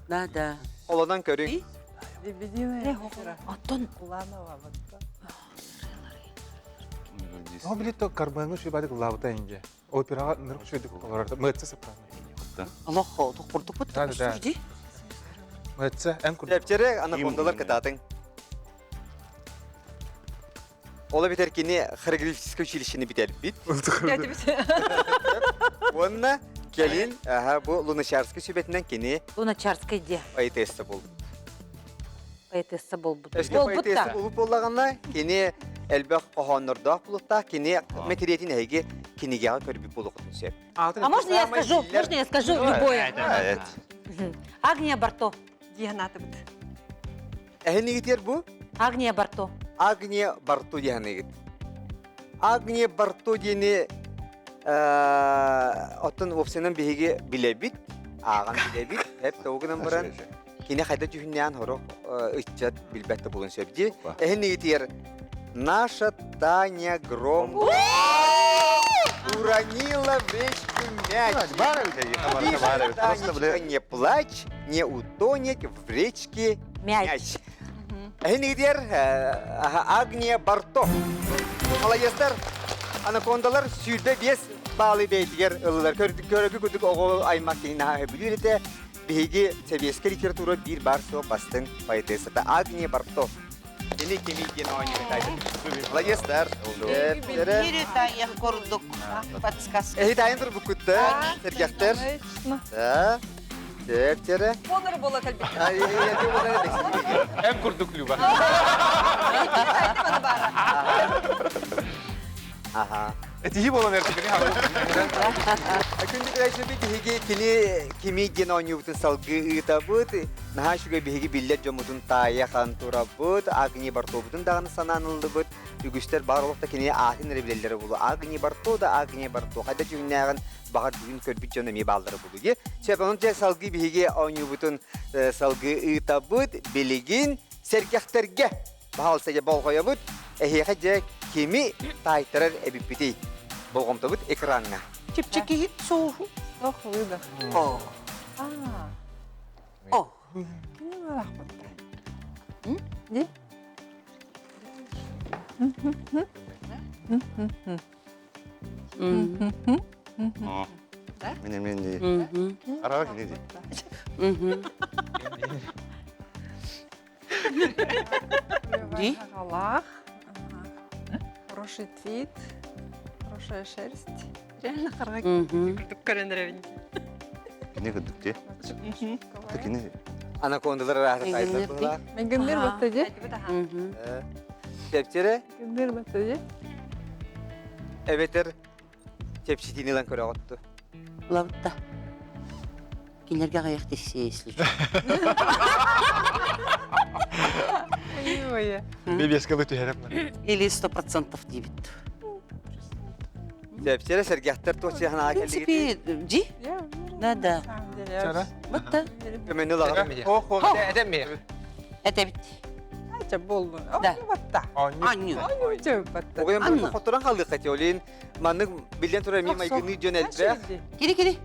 Да, да. Олонон көрүн. Лебединая опера. Оттон Уланова вот. Ну, билет то карбону шибадык лавта инде. Операға нырк шөйдік олар. Мэтсэ сопрано. Олох тохпурдук бут. Да, да. Мэтсэ эн курдук. Лептере анакондалар кытаатын. Ола битер кини хореографическое училищени битербит. Уонна келин аха бу Луначарский сүбэтинэн кини Луначарскай де поэтесса болбут. поэтесса болбут. Өскө Болбут поэтесса да. болуп боллаганна кини элбэх хоһооннордоох булуктаах кини мэтириэтин эһиги кинигэҕэ көрбүт буолуоххутун сөп. А можно я скажу? Можно я скажу любое? Эт. Агния Барто. Дианатыбыт. Эһинигитер бу Агния Барто. Агния Барто диэхэнигит. Агния Барто диэни оттон уопсайынан биһиги билэбит, ааҕан билэбит, эп тоҕу баран кини хайда дьүһүннээн хорох ыччат билбэт да буолуон сөп дии. Эһинигитигэр Наша Таня Гром уронила в речку мяч. Тише, Танечка, не плачь, не утонет в речке Мяч. мяч. Эһинигитигэр Агния Барто. Маладьыстар, анакондалар 25 баалы бэйэтигэр ыллылар. Көрөгү курдук оҕо аймах кини наһаа сөбүлүүр этэ. Биһиги сэбиэскэй литература биир баар суох бастыҥ поэтессата Агния Барто. Кини кими диэн оонньууну таайбыт. Маладьыстар. Бири таях курдук подсказка. Эһи таайын турбуккутта, сэргэхтэр. Да. Тептере. Понор бола кэлбит. Эн курдук Люба. Аха. Этиһи болан эртикини Күндү көрөөччүбүт биһиги кини кими диэн оонньуубутун салгыы ыытабыт. Наһаа үчүгэй биһиги биллэр дьоммутун таайа хантурабыт, Агни Бартобутун даҕаны санаан ыллыбыт. Үгүстэр баар олохто кини аатын эрэ билэллэрэ буолуо. Агни Барто да Агни Барто. Хайда дьүһүннээҕин баҕар бүгүн көрбүт дьон эмиэ бааллара буолуо дии. Сөп, онон дьэ салгыы биһиги оонньуубутун салгыы ыытабыт. Билигин сэргэхтэргэ баһаалыста дьэ болҕойобут. Эһиэхэ дьэ кими таайтарар эбиппитий? Болҕомтобут экраҥҥа. Чэпчэки соуһу. Ох, выдох. О. А. О. Кини барахпытта. Ди? Мин эмиэ дии. Араҕа кини дии. Ди? Галах. Хороший твит. Хорошая шерсть. Реально харга курдук көрөн эрэбин. Кини курдук дии. Кини Анакондалар араата тайдар быһылаах. Мегендер батта ди. Тептере Мегендер батта ди. эбэтэр чэпчэтиини ылан көрөҕүтту. Лабытта. Кинилэргэ аҕыйах тиссиэ если что. Ой. Бебескалы түһэрем. Или 100% диибит. Тептере сэргэхтэр туох сыһанаға В принципе, ди? Я уверена. Да, да. На самом деле. я Чара? вообще Бытта. уверена. Көмөнү ылаҕын. Ох, ох, этем ми. Это бит. Айча боллун. Да. Оонньуу батта. Анню. Оонньуу чөп батта. Оҕуйан Анна. хотторон халыахха ти олин маннык биллэн турар ми майгыны дьон элбэх Кири, кири.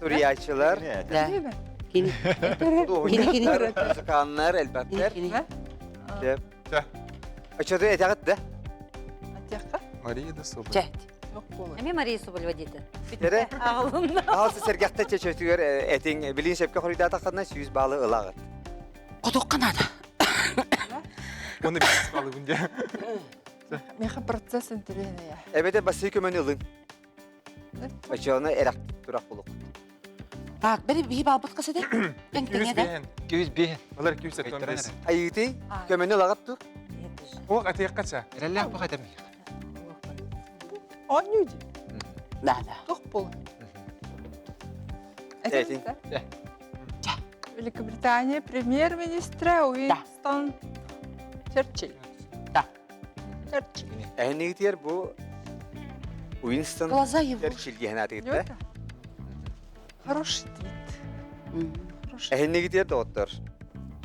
Суруйааччылар. Да. Кини. Кини кини. Музыканнар элбэхтэр. Кини. Сөп. Оччото этэҕит да? Атиахха? Мария да Соболева. Чэ. Эми Мария Соболева диэтэ. Эрэ. Аҕалынна. Аҕалсы сэргэхтэ чөчөтүгэр этиҥ билин сөпкө хоруйдаатаххына 100 баалы ылаҕыт. Хотуохха наада. Оны билис балыбын дьэ. Меха процесс интэриэһинэйэ. Эбэтэр бассыы көмөнү ылыҥ. Оччоҕуна эрэх турах булук. Так, бери биһи баалбыт хас этэ? Тэҥ тэҥэ да? 205. Олар 275. Айыытый, көмөнү ылаҕыт ту? Ох, атыахха ча. Эрэллээх бах этем. Оонньуу дии. Да, да. Туох буолар? Этиҥ. Великобритания премьер-министрэ Уинстон Черчилль. Да. Черчилль. Эһинигитигэр бу Уинстон Глаза его. Черчилль диэн аатыгыт да? Хороший твит. Хороший. Эһинигитигэр доҕоттор.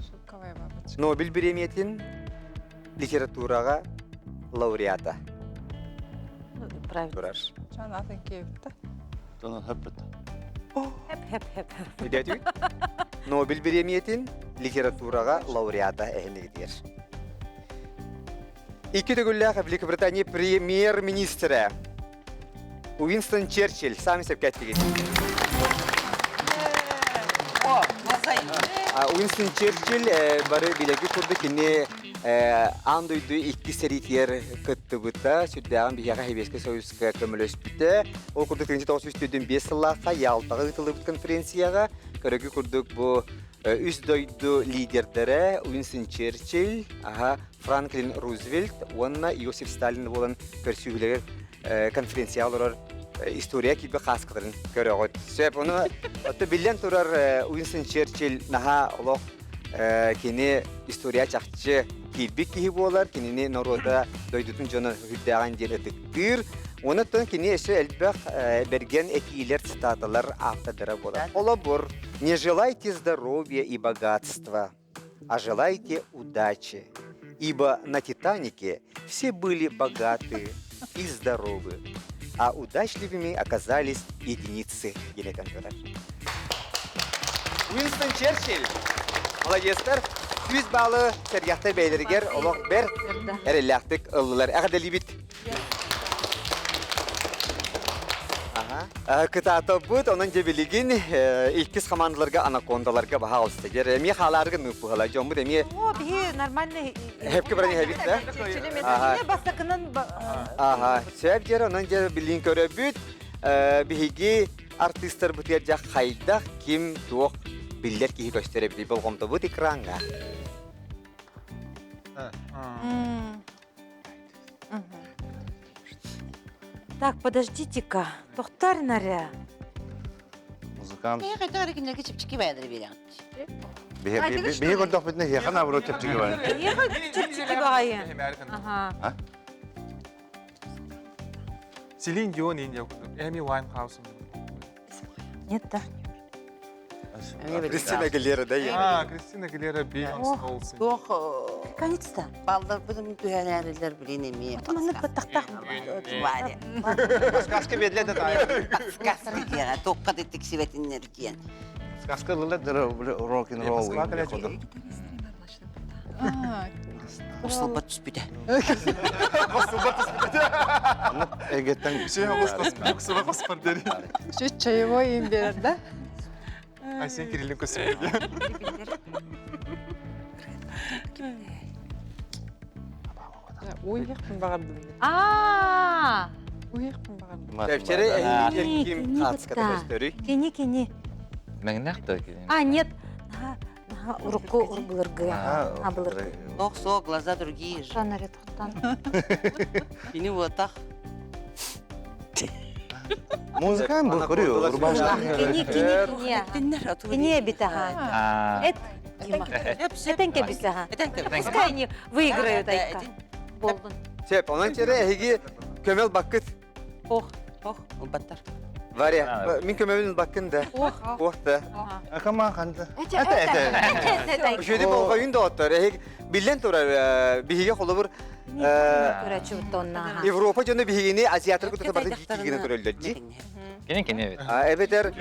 Шелковая бабочка. Нобель бириэмийэтин литератураҕа лауреата Правильно. турар. Чан атын киэбитте. Тонон хөппүт. Хеп хеп хеп. Өйдөөтүгүт? Нобель бириэмийэтин литератураҕа лауреата эһинигитигэр. Икки төгүллээх Великобритания премьер-министрэ Уинстон Черчилль саамай сөпкө эттигит. О, глаза Уинстон Черчилль бары билэргит курдук кини аан дойду икки сэриитигэр кыттыбыта, сүрдээҕин биһиэхэ Сэбиэскэй Союзка көмөлөспүтэ. Ол курдук 1945 сыллаахха Ялтаҕа ыытыллыбыт конференцияҕа көрөгү курдук бу үс дойду лидердэрэ Уинстон Черчилль, аха, Франклин Рузвельт уонна Иосиф Сталин буолан көрсүһүүлэригэр конференцияҕа олорор история киирбит хааскаларын көрөҕүт. Сөп, ону отто биллэн турар Уинстон Черчилль наһаа олох кини история чахчы киирбит киһи буолар, кинини норуота дойдутун дьоно үрдээҕин диэн ытыктыыр. Онон кини өссө элбэх бэргэн этиилэр, цитаталар автордара буолар. Холобур, «Не желайте здоровья и богатства, а желайте удачи, ибо на «Титанике» все были богаты и здоровы, а удачливыми оказались единицы диэн турар. Уинстон Черчилль молодецтар 100 баалы сэргэхтэр бэйэлэригэр олох бэр эрэллээхтик ыллылар. Эҕэрдэлиибит! Кытаатабыт, онон дьэ билигин иккис командаларга анакондаларга баһаалыста. Дьэ эмиэ хаалаарга ныыппыһала. Дьоммут эмиэ О, биһи нормальный Хепке баран иһэбит да? Ага. Бастакынан Ага. Сөп дьэр, онон дьэ билигин көрөбүт. Биһиги артыыстарбытыгар дьэ хайдах ким туох биллэр киһи көстөр эбитий болҕомтобут экраҥҥа. Так, подождите-ка. Тохтар наря. Музыкант. Киһи хайдах эрэ кинилэргэ чэпчэки баайдары биэрэҕит. Биһи көрдөхпүтүнэ хиэхэ наоборот чэпчэки баайы. Хиэхэ чэпчэки баайы. Ага. Селин Дион Индия курдук. Эми Уайнхаус. Нет, да. Кристина Агилера, да? А, Кристина Агилера, Бейонс Олсен. Туох Наконец-то. балларбытын түһэрээрилэр билин эмиэ. Вот маннык баттахтаах. Варя. Сказка бедле да тайы. Сказка диэҕэ туохха да тиксибэтиннэр диэн. Сказка лылы рок-н-ролл. Усулба түспүтэ. Усулба түспүтэ. Эгеттен Буксуба коспор дери. Чуть чаевой им берер, да? Айсен Кириллин көсүбү. Уйехпын баҕардым. Аа! Уйехпын баҕардым. Тепчери ким хаацката көстөрүй? Кини кини. Мэҥнэх да кини. А, нет. Урукку урбылыргы. А, былыргы. Ох, со, глаза другие же. Тохтан, тохтан. Кини уотах. Музыкант был көрү, урбаан. Кини, кини, кини. Кини эбит аха. Эт. Этен кэбис аха. Пускай они выиграют айка. Болдун. Сөп, онон чere эһиги көмөл баккыт. Ох, ох, ылбаттар. Варя, мин көмөбүн ылбаккын да. Ох да. Акама ханта. Эте эте. Үшөдү болҕойун да оттор. Эһиг биллэн турар биһиге холобур Европа дьоно биһигини азиаттар кытта барды киигини көрөллөр дии. Кини кини эбит. Эбэтэр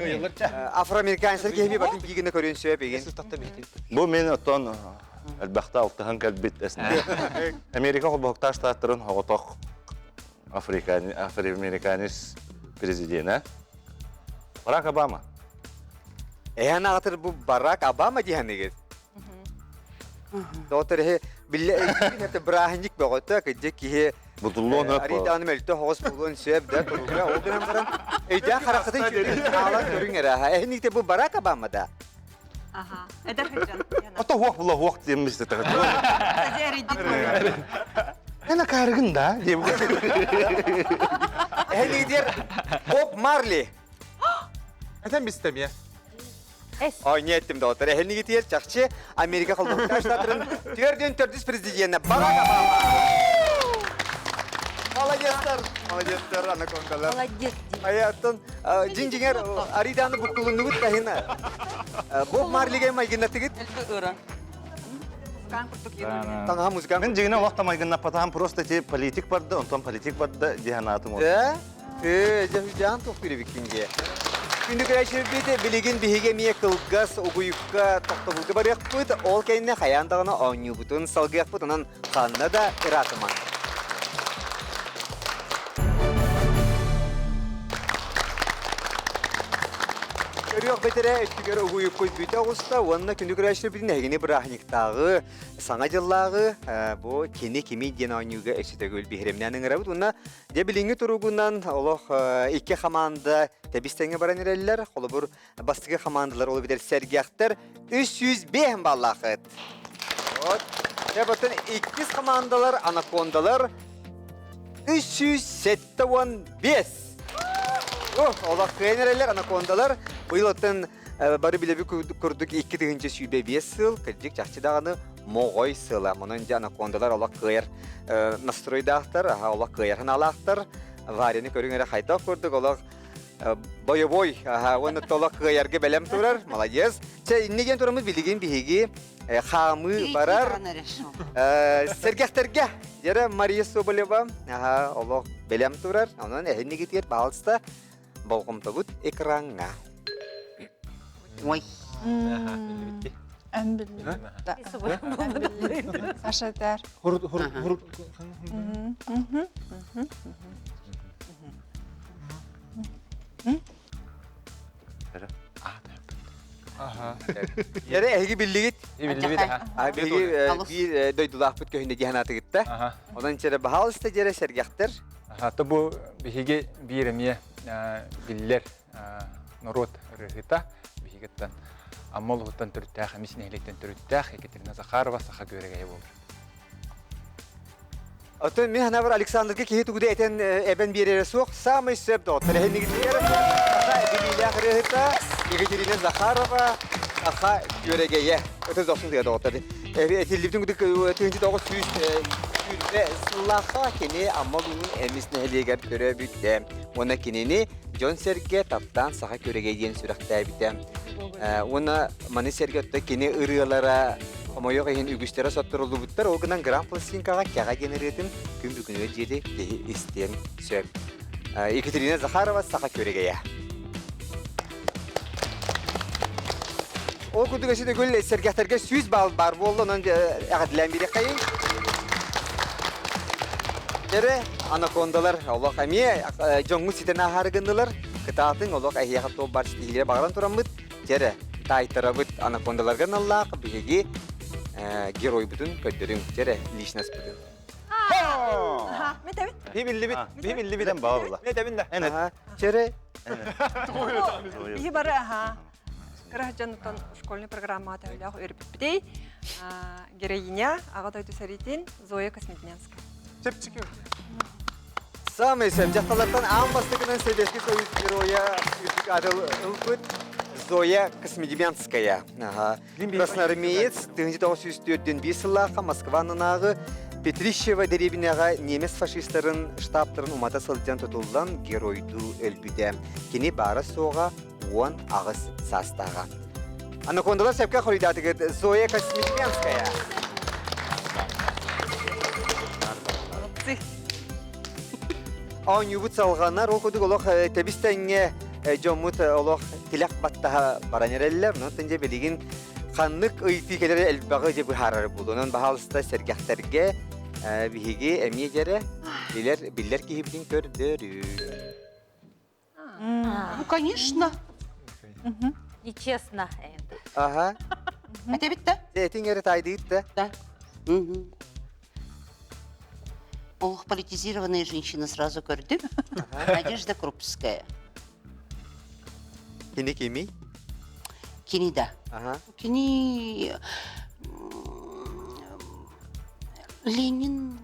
афроамериканецтар киһи батын биигинэ көрүөн сөп игин. Бу мен оттон элбэхтэ алтыһан кэлбит Америка холбоһуктаах штаттарын оҕотох афроамериканец президенэ Барак Обама. Эһэн аҕатыр бу Барак Обама диһанигит. Доҕоттор эһи биллэ это бырааһынньык бөҕөтө кыдьык киһи Бутуллуон өп. Арыйдааны мөлтө хоҕус буолуон сөп да туруга ол гынан баран өйдөөх хараххытын чүрүн хаалан көрүҥ эрэ эһиникте бу Барак Обама да. Аха. Эдэр хыджан. Ото хуох була хуох диэммис да Эна карыгын да диэб. Эһиникдер Боб Марли. Этен бистем Ой, еттим доҕоттор. Эһинигитигэр чахчы Америка Холбоһуктаах Штаттарын төрдүн төрдүс президенэ Барак Обама. Молодецтар, молодецтар, анакондалар. Молодец. Аяттан дьиҥ-дьиҥэр арыйдааны буттулуннугут таһына. Боб Марлиге майгыннатыгыт. Таҥаһа музыкант. Мен дьиҥинэ олох майгыннаппатаҕым просто ти политик барда, онтон политик барда диэн аатым. Да? Ээ, дьэ хүдээн туох билибиккин дии. Күндү көрөөччүлэрбит, билигин биһиги эмиэ кылгас угуйукка тохтобулга барыахпыт. Ол кэннэ хайаан даҕаны оонньуубутун салгыахпыт, онон ханна да ыраатымаҥ. Көрүөх бэтэрээ өттүгэр угуйуккут бүтэ оҕуста уонна күндү көрөөччүлэрбитин эһигини бырааһынньыктааҕы Саҥа дьыллааҕы бу кини кимий диэн оонньууга өссө төгүл биһирэмнээн ыҥырабыт уонна Дьэ билиҥҥи туругунан олох икки хамаанда тэбис-тэҥҥэ баран эрэллэр. Холобур, бастакы хамаандалар ол эбэтэр сэргэхтэр 305 баллаахыт. Вот. Дьэ, оттон иккис хамаандалар анакондалар 375. Ох, олох кыайан эрэллэр анакондалар. Быйыл оттон бары билэби курдук 2025 сыл, кырдьык чахчы даҕаны моҕой сыла. Онон дьэ анакондалар олох кыайар настройдаахтар, аха олох кыайар санаалаахтар. Варяны көрүҥ эрэ хайдах курдук олох бойобой, аха уонна толох кыайарга бэлэм турар. Молодец. Чэ, инни диэн тураммыт билигин биһиги хаамыы барар. Сэргэхтэргэ дьэрэ Мария Соболева аха олох бэлэм турар. Онон эһиннигитигэр баалыста болҕомтобут экраҥҥа. Ой. Эн биллим. Саша этэр. Хур хур хур Яра эһиги биллигит. Биллибит аха. Биһиги биир дойдулаахпыт көһүнэ диэн атыгытта. Онон чэрэ баһаалыста дьэрэ сэргэхтэр. Аха, то бу биһиги биир эмиэ биллэр норуот ырыаһыта биһигиттэн Амма улууһуттан төрүттээх, эмис нэһилиэктэн төрүттээх Екатерина Захарова саха күөрэгэйэ буолар. Оттон мин санаабар Александрга киһи тугу да этэн эбэн биэрэрэ суох. Самый сөп доҕоттор. Эһинигитигэр саха билиилээх ырыаһыта Екатерина Захарова саха күөрэгэйэ. Өтө дохсун тыа доҕоттор. Этиллибитин курдук 1920 сыллаахха кини Амма улууһун Эмис нэһилиэгэр төрөөбүтэ. Уонна кинини дьон-сэргэ таптаан саха күөрэгэй диэн сүрэхтээбитэ. Уонна маны сэргэ оттон кини ырыалара хомойуох иһин үгүстэрэ сотторуллубуттар. Ол гынан Гранд пластинкаҕа Кэҕэ диэн ырыатын күн бүгүнүгэр диэри киһи истиэн сөп. Екатерина Захарова саха күөрэгэйэ. Ол курдук өссө төгүл сэргэхтэргэ 100 балл баар буолла, онон эҕэрдэлээн биэриэххэйиҥ. Эрэ анакондалар олох эмиэ дьоҥҥут ситэн ааһаары гыннылар. Кытаатыҥ олох эһиэхэ туох бар ситиһиилэри баҕаран тураммыт. Дьэрэ, таайтарабыт анакондаларга аналлаах биһиги геройбутун көрдөрүҥ. Дьэрэ, личностьпытын. Метебит. Би биллибит, би биллибит. Баалла. Метебин да. Чэрэ. Биһи бары аха. Кыра дьонуттан школьный программа төһөлөөх үөрбүппүтүй. Героиня аҕа дойду сэриитин Зоя Космодемьянская. Чэпчэки. Самый сөп дьахталлартан аан бастакынан Советский Союз героя үрдүк аты ылбыт Зоя Космодемьянская. Красноармеец 1904 сыллаахха Москва аннынааҕы Петрищево дэриэбинэҕэ немец фашистарын штабтарын умата сылдьан тутуллан геройдуу өлбүтэ. Кини баара-суоҕа 18 саастааҕа. Анакондалар сөпкө хоруйдаатыгыт Зоя Космодемьянская. Оонньуубут салҕанар, ол курдук олох тэбис-тэҥҥэ. дьоммут олох тилэх баттаһа баран эрэллэр. Онон дьэ билигин ханнык ыйытыы кэлэрэ элбэҕи дьэ быһаарар буолуо. Онон баһаалыста сэргэхтэргэ биһиги эмиэ дьэрэ билэр биллэр киһибитин көрдөрүү. Ну, конечно. Нечестно это. Ага. Этэбит да? Этиң эрэ тайдыыт да. Да. Ох, политизированная женщина сразу көрдүм. Надежда Крупская. Кини кимий? Кини да. Ага. Кини Ленин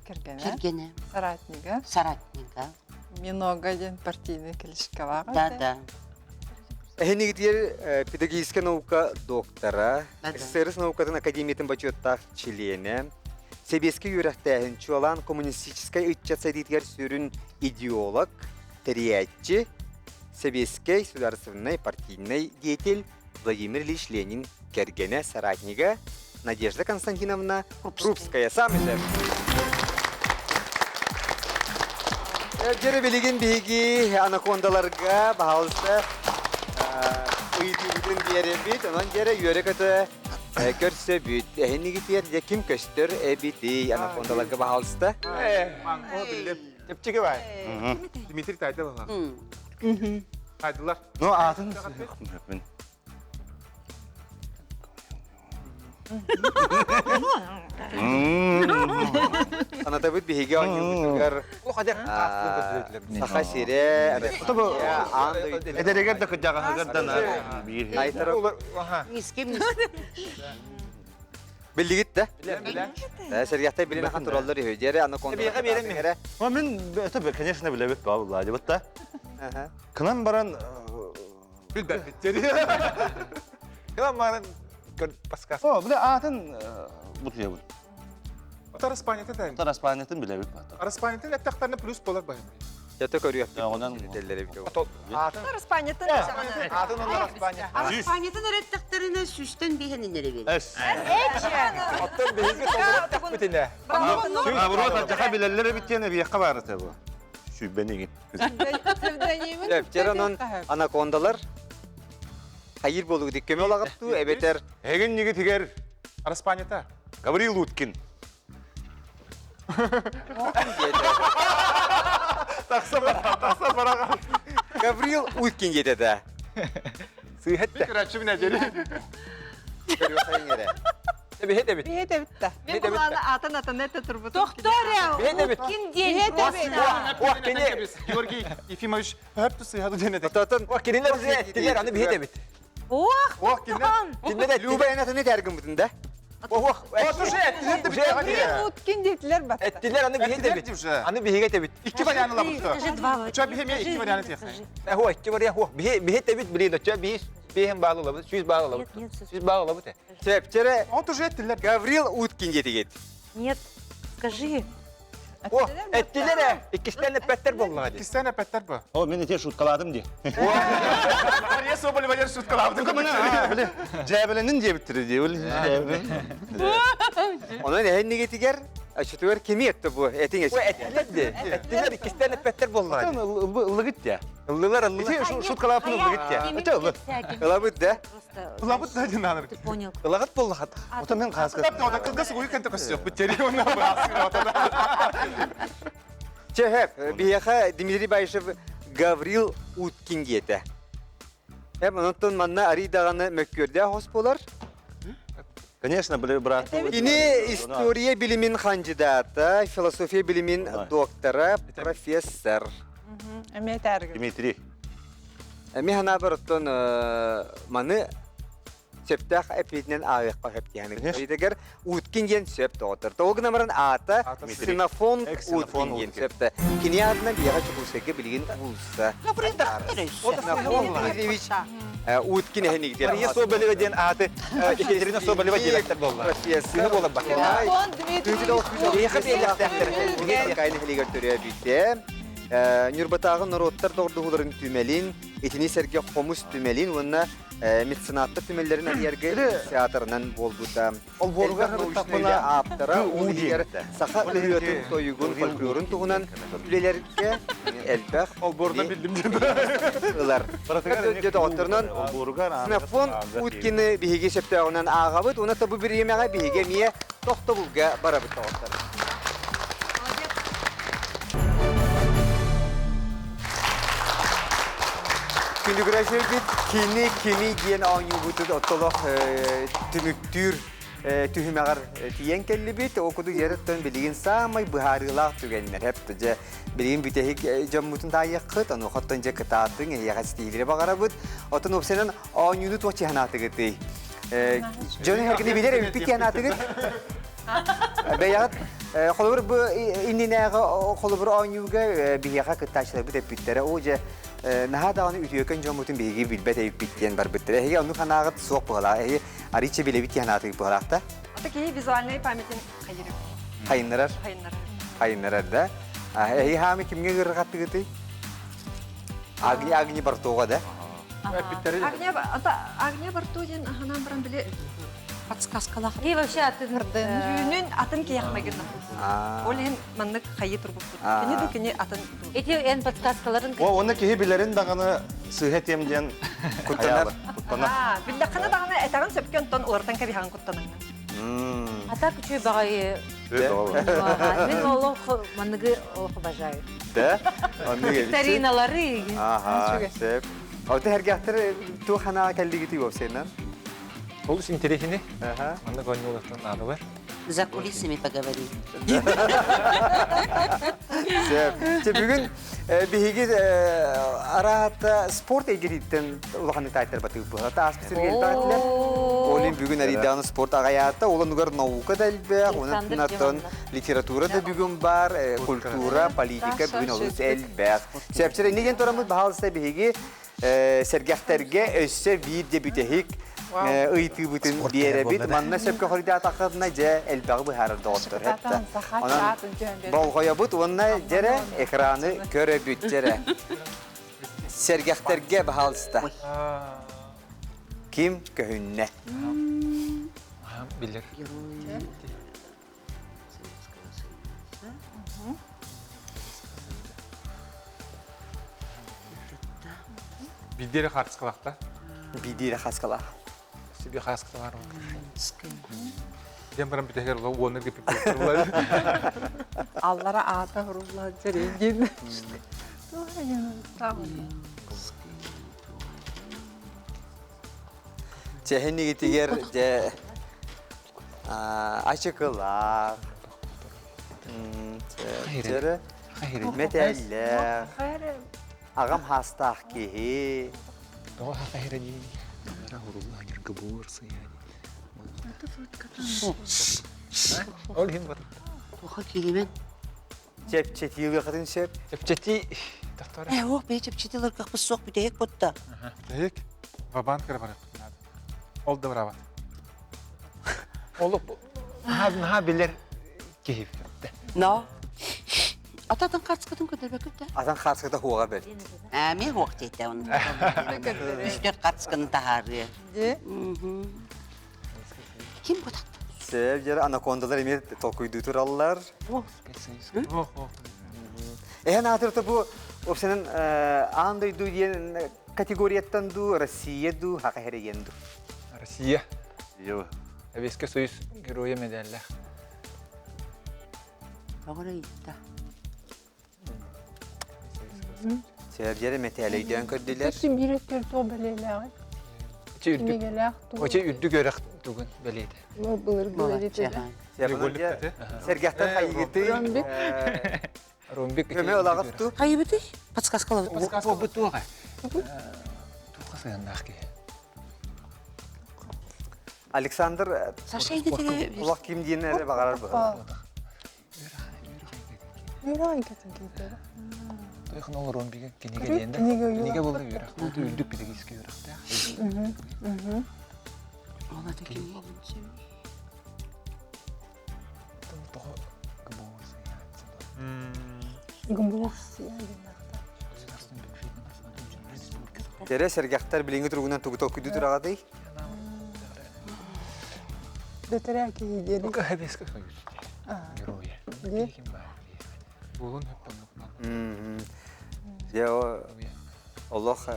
Кэргэнэ. кэргэнэ. Соратнига. Соратнига. Минога диэн партийный кличкалаах Да, этэ. да. Эһинигитигэр педагогическай наука доктора, Да-да. СССР наукатын академиятын бочуоттаах чилиэнэ, сэбиэскэй үөрэхтээһин чуолаан коммунистическай ыччат сайдыытыгар сүрүн идеолог, тэрийээччи, сэбиэскэй судаарыстыбаннай партийнай деятель Владимир Ильич Ленин кэргэнэ, соратнига Надежда Константиновна Крупская. Самый шеф. Дьэрэ билигин биһиги анакондаларга баһаалыста ыйытыыбытын биэрэбит. Онон дьэрэ үөрэ-көтө көрсөбүт. Эһинигитигэр дьэ ким көстөр эбитий анакондаларга баһаалыста? О, биллим. Чэпчэки бай. Дмитрий Тайдылар. Тайдылар. Ну, аатын мин. Санатабыт биһиги оонньуубутугар Саха сирэ, Россия, аан дойду. Эдэригэр да кырдьаҕаһыгар да биир. Ни с кем не Биллигит да? Сэргэхтэй билин ахан тураллар үһү. Диэри аны Биэхэ биэрэн эрэ. Мин это, конечно, билэбит баалла да. Кынан баран Билбэппит. Кынан баран подсказ. О, бile аатын бутуябын. Отар Испаниятын тәйін. Отар Испаниятын билэбит бата. Испаниятын әттәқтәріне плюс болар байым. Жата көрүөхпүт. Онан Атын Испаниятын Атын онор Испания. Испаниятын эреттехтерине сүүстэн биһэнин эрэ биэрэр. Эс. Оттон биһиги толору тахпытына. Наоборот, жаха билэллэр эбиттиэн эбиэххэ баар этэ бу. Сүүбэнигин. Псевдонимин Онон анакондалар хайыр болугу көмө олагаттуу эбетер Эгин нигитигер Испанията. Гаврил Уткин. Тахса тахса барага. Гаврил Уткин диэтэ. Сыйхетте. Көрәчү менә жери. Бихет эбит. Бихет эбит да. Мен буланы атын атын это турбут. Тохторе, Уткин день просто. Ох, кене Георгий Ефимович хөп сыйхаду денеде. Ототон Ох, кинилер бизе эттилер, аны бихет эбит. Ох, Ох, кинилер. Кинилер Люба энатыны тәргін бүтін да? Ох, Ох, уже эттилер де Уткин дейтилер батта. Эттилер, аны бихет эбит. Аны бихет эбит. Икки варианты лабытты. Скажи два. Ча бихе икки варианты тех. Хо, икки вариант, хо. Бихет эбит билин, ча бихет бихем баглы лабыт, сүүс баглы лабыт. Сүүс баглы лабыт. Сепчере От уже эттилер. Гаврил Уткин диэтигит. Нет, скажи. О, эттилер э, иккистен эппеттер боллуга ди. Иккистен эппеттер бу. О, мен эте шуткаладым ди. Мария Соболева дер шуткаладым. Жәбеленин диэбиттир ди. Онон эһиннигитигэр ачытыгар кими этти бу этиң О, эттилер ди. Эттилер иккистен эппеттер боллуга ди. Ыллыгыт я. Ыллылар, ыллылар. Ити шуткалапын ыллыгыт я. Ити ыллы. Ылабыт да? Ылабыт да динаныр. Ты понял. Ылагыт боллуга. Ота мен хаска. Тап да кылгас уйу кенте көсөк. Бу тери онна Чехеп, биһиэхэ Дмитрий Баишев Гаврил Уткин диэтэ. Эм онтон манна арый даҕаны мөккүөрдээх хос буолар. Конечно, были брат. Кини история билимин хандьыдаата, философия билимин доктора, профессор. Эмиэ тәргін. Дмитрий. Эми ханаабар оттон маны сөптөөх эппиэтинэн ааҕыахха сөп диэхэ. Ридегер Уткин диэн сөп доҕоттор. Тоҕо гынан баран аата Ксенофон Уткин диэн сөптө. Кини аатынан биһиэхэ Чокуускайга билигин уулусса. Ксенофон Дмитриевич Уткин эһинигитер. Мария Соболева диэн ааты Екатерина Соболева диэбэттэр болла. Профессор. Сыһы буолар бак. Ксенофон Дмитриевич Биһиэхэ биэлэхтээхтэр. Кайны хэлигэр төрөөбүтэ. Ньурбатааҕы норуоттар доҕордоһууларын түмэлин, итини сэргэ хомус түмэлин уонна Меценаттар түмэллэрин арыйарга инициаторынан буолбута. Олбуоругар научнай үлэ ааптара, ол иһигэр саха ырыатын, тойугун, фольклорун туһунан үлэлэргэ элбэх Олбуорунан биллим ылар. Дьэ доҕотторунан Ксенофонт Уткины биһиги сөптөөҕүнэн ааҕабыт уонна бу бириэмэҕэ биһиги эмиэ тохтобулга барабыт доҕоттор. Күндүгүрэ кини кими диэн оонньуубутун оттолох түмүктүүр түһүмэҕэр тиийэн кэллибит. Ол курдук дьиэрэттэн билигин саамай быһаарыылаах түгэннэр хэп дьэ билигин бүтэһик дьоммутун таайыаххыт, онуоха дьэ кытаатыҥ, эһиэхэ ситиһиилэри баҕарабыт. Оттон уопсайынан оонньууну туох чыһанаатыгытый? Дьону эргини билэр эбиппит диэн аатыгыт? Бэйэҕит холобур бу иннинээҕи холобур оонньууга биһиэхэ кыттааччыларбыт эппиттэрэ. Оо дьэ наһаа даҕаны үтүөкэн дьоммутун биһиги билбэт эбиппит диэн барбыттара. Эһиги оннук санааҕыт суох быһалаах. Эһиги арыычча билэбит диэн аатыгыт быһалаах да? Ата киһи визуальнай памятин хайырыр. Хайыннарар? Хайыннарар. Хайыннарар да? Эһиги хаамы кимҥэ ыарырҕаттыгытый? Агни Агни Бартоға да? Агния, ата Агния Барто диэн аһанаан баран били Подсказкалах. И вообще атын түүнүн атын киһиэхэ майгыннаппыт. Ол иһин маннык хайыы турбуппут. Кини ду кини атын ду. Эти эн подсказкаларын О, онно киһи билэрин даҕаны сыыһа этиэм диэн Куттанар. Куттанар. Биллэххинэ даҕаны этэҕин сөпкө онтон уларытан кэбиһэҕин куттанаҥҥын. А так үчүгэй баҕайы. Мин олох манныгы олох обожаю. Да? Оннук эбит. Викториналары. Аха, сөп. Ота эргэхтэр туох санаа кэллигитий уопсайынан? Олус интэриэһинэй. Аха. Маннык оонньуулартан наадалар. За кулисами поговорим. Сөп. Чэ, бүгүн биһиги араата спорт эйгэтиттэн улаханнык таайтарбатык быһата ааспыт сиргэ элбээтилэр. Олин бүгүн арийдааны спорт аҕайаата, ол онугар наука да элбэх, онон литература да бүгүн бар, культура, политика бүгүн олус элбэх. Сөпсөр инни диэн тураммыт баһаалыста биһиги сэргэхтэргэ өссө биир де бүтэһик ыйытыыбытын биэрэбит. Манна сөпкө хоруйдаатаххытына дьэ элбэҕи быһаарар доҕоттор. Онон болҕойобут уонна дьэрэ экраны көрөбүт дьэрэ. Сэргэхтэргэ баһаалыста. Ким көһүннэ? Билэр. Бидире хартыскалахта. Бидире хаскалах. Сиби хаскалар. Дем баран бүтэһигэр уонна гиппит. Аллара аата хурулла дьэригин. Чэһинигитигэр дьэ ачыкылаах, мэтээллээх, аҕам хаастаах киһи. Ол иһин бар. Тоха киримен. Чэпчэтиилыахатын сөп. Чэпчэтии тохтор. Э, ох, бэйэ чэпчэтиилэр кахпыс суох бүтэһик бутта. Бүтэһик. Вабанк кыра барыахпыт наада. Ол да барабат. Ол наһаа билэр киһи. Но. Ататын хаарскатын көтөрбөкүт да? Атын хаарската хуоға бер. Ә, мен хуох дейті оны. Үстер хаарсканы таһаарыа. Ким бу Сөп жер анакондалар эмиэ толкуйдуу тураллар. Эһэн аатырта бу опсанан аан дойду диэн категорияттан дуу, Россия дуу, хака хереген дуу? Россия. Советский Союз геройа медаллах. Тоҕо ыйытта? Сөп жер мэтээлөйдөөн көрдүлэр. Биир өттүгэр туох бэлиэлээҕий? Кинигэлээх туох? Оче үрдүк өрөх тугун бэлиэтэ. Былыргы бэлиэтэ. Сэргэхтэн хайыгытый? Ромбик. Ромбик. Көмө ылаҕыт ту? Хайыбытый? Подсказкалабыт. Подсказка бу туоха. Туоха сыһыаннаах киһи. Александр Саша идетиге Улах ким диэн эрэ баҕарар быһыылаах. Үөрэх эйгэтин киирдэ. Тойхон ол ромбига кинигэ диэн да. Кинигэ буолла үөрэх. Бу үрдүк педагогический үөрэхтээх. Ол ата ким болун ГМБУ диэн. Кэрэ сэргэхтэр билиҥҥи туругунан тугу толкуйдуу тураҕытый? Бэтэрээ киһи диэри. Бу кыһабеска Героя. Буолун Дьэ, олох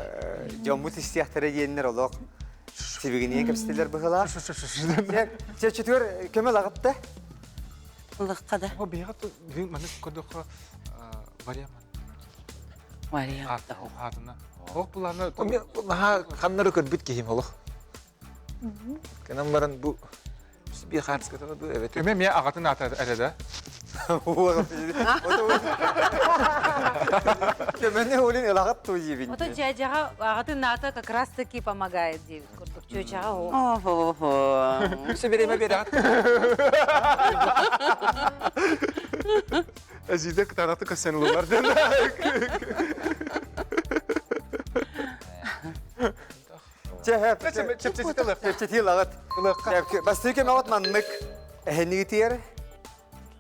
дьоммут истиэхтэрэ диэннэр олох сибигинийэн кэпсэтэллэр быһыылаах. Чэ, чөтүгэр көмө ылаҕыт да? Ылыхха да. О, биһиэхэ маннык көрдөххө вариант. Вариант. Аатына. Ол планы Наһаа ханнары көрбүт киһим олох. Кэнэн баран бу би хаартыскатана бу эбэтэр. Көмө эмиэ аҕатын аата эрэ да? Көмөнү олин ылаҕат туу диибин. Ото дьээдьэҕэ аҕатын аата как раз таки помогает диэбит курдук. Чүөчэҕэ о. Охо-хо. Все время берет. Эзиде кытаанахтык көссөн ылылар ден. Чэпчэтии ылаҕыт. Бастакы көмөҕүт маннык эһэнигитигэр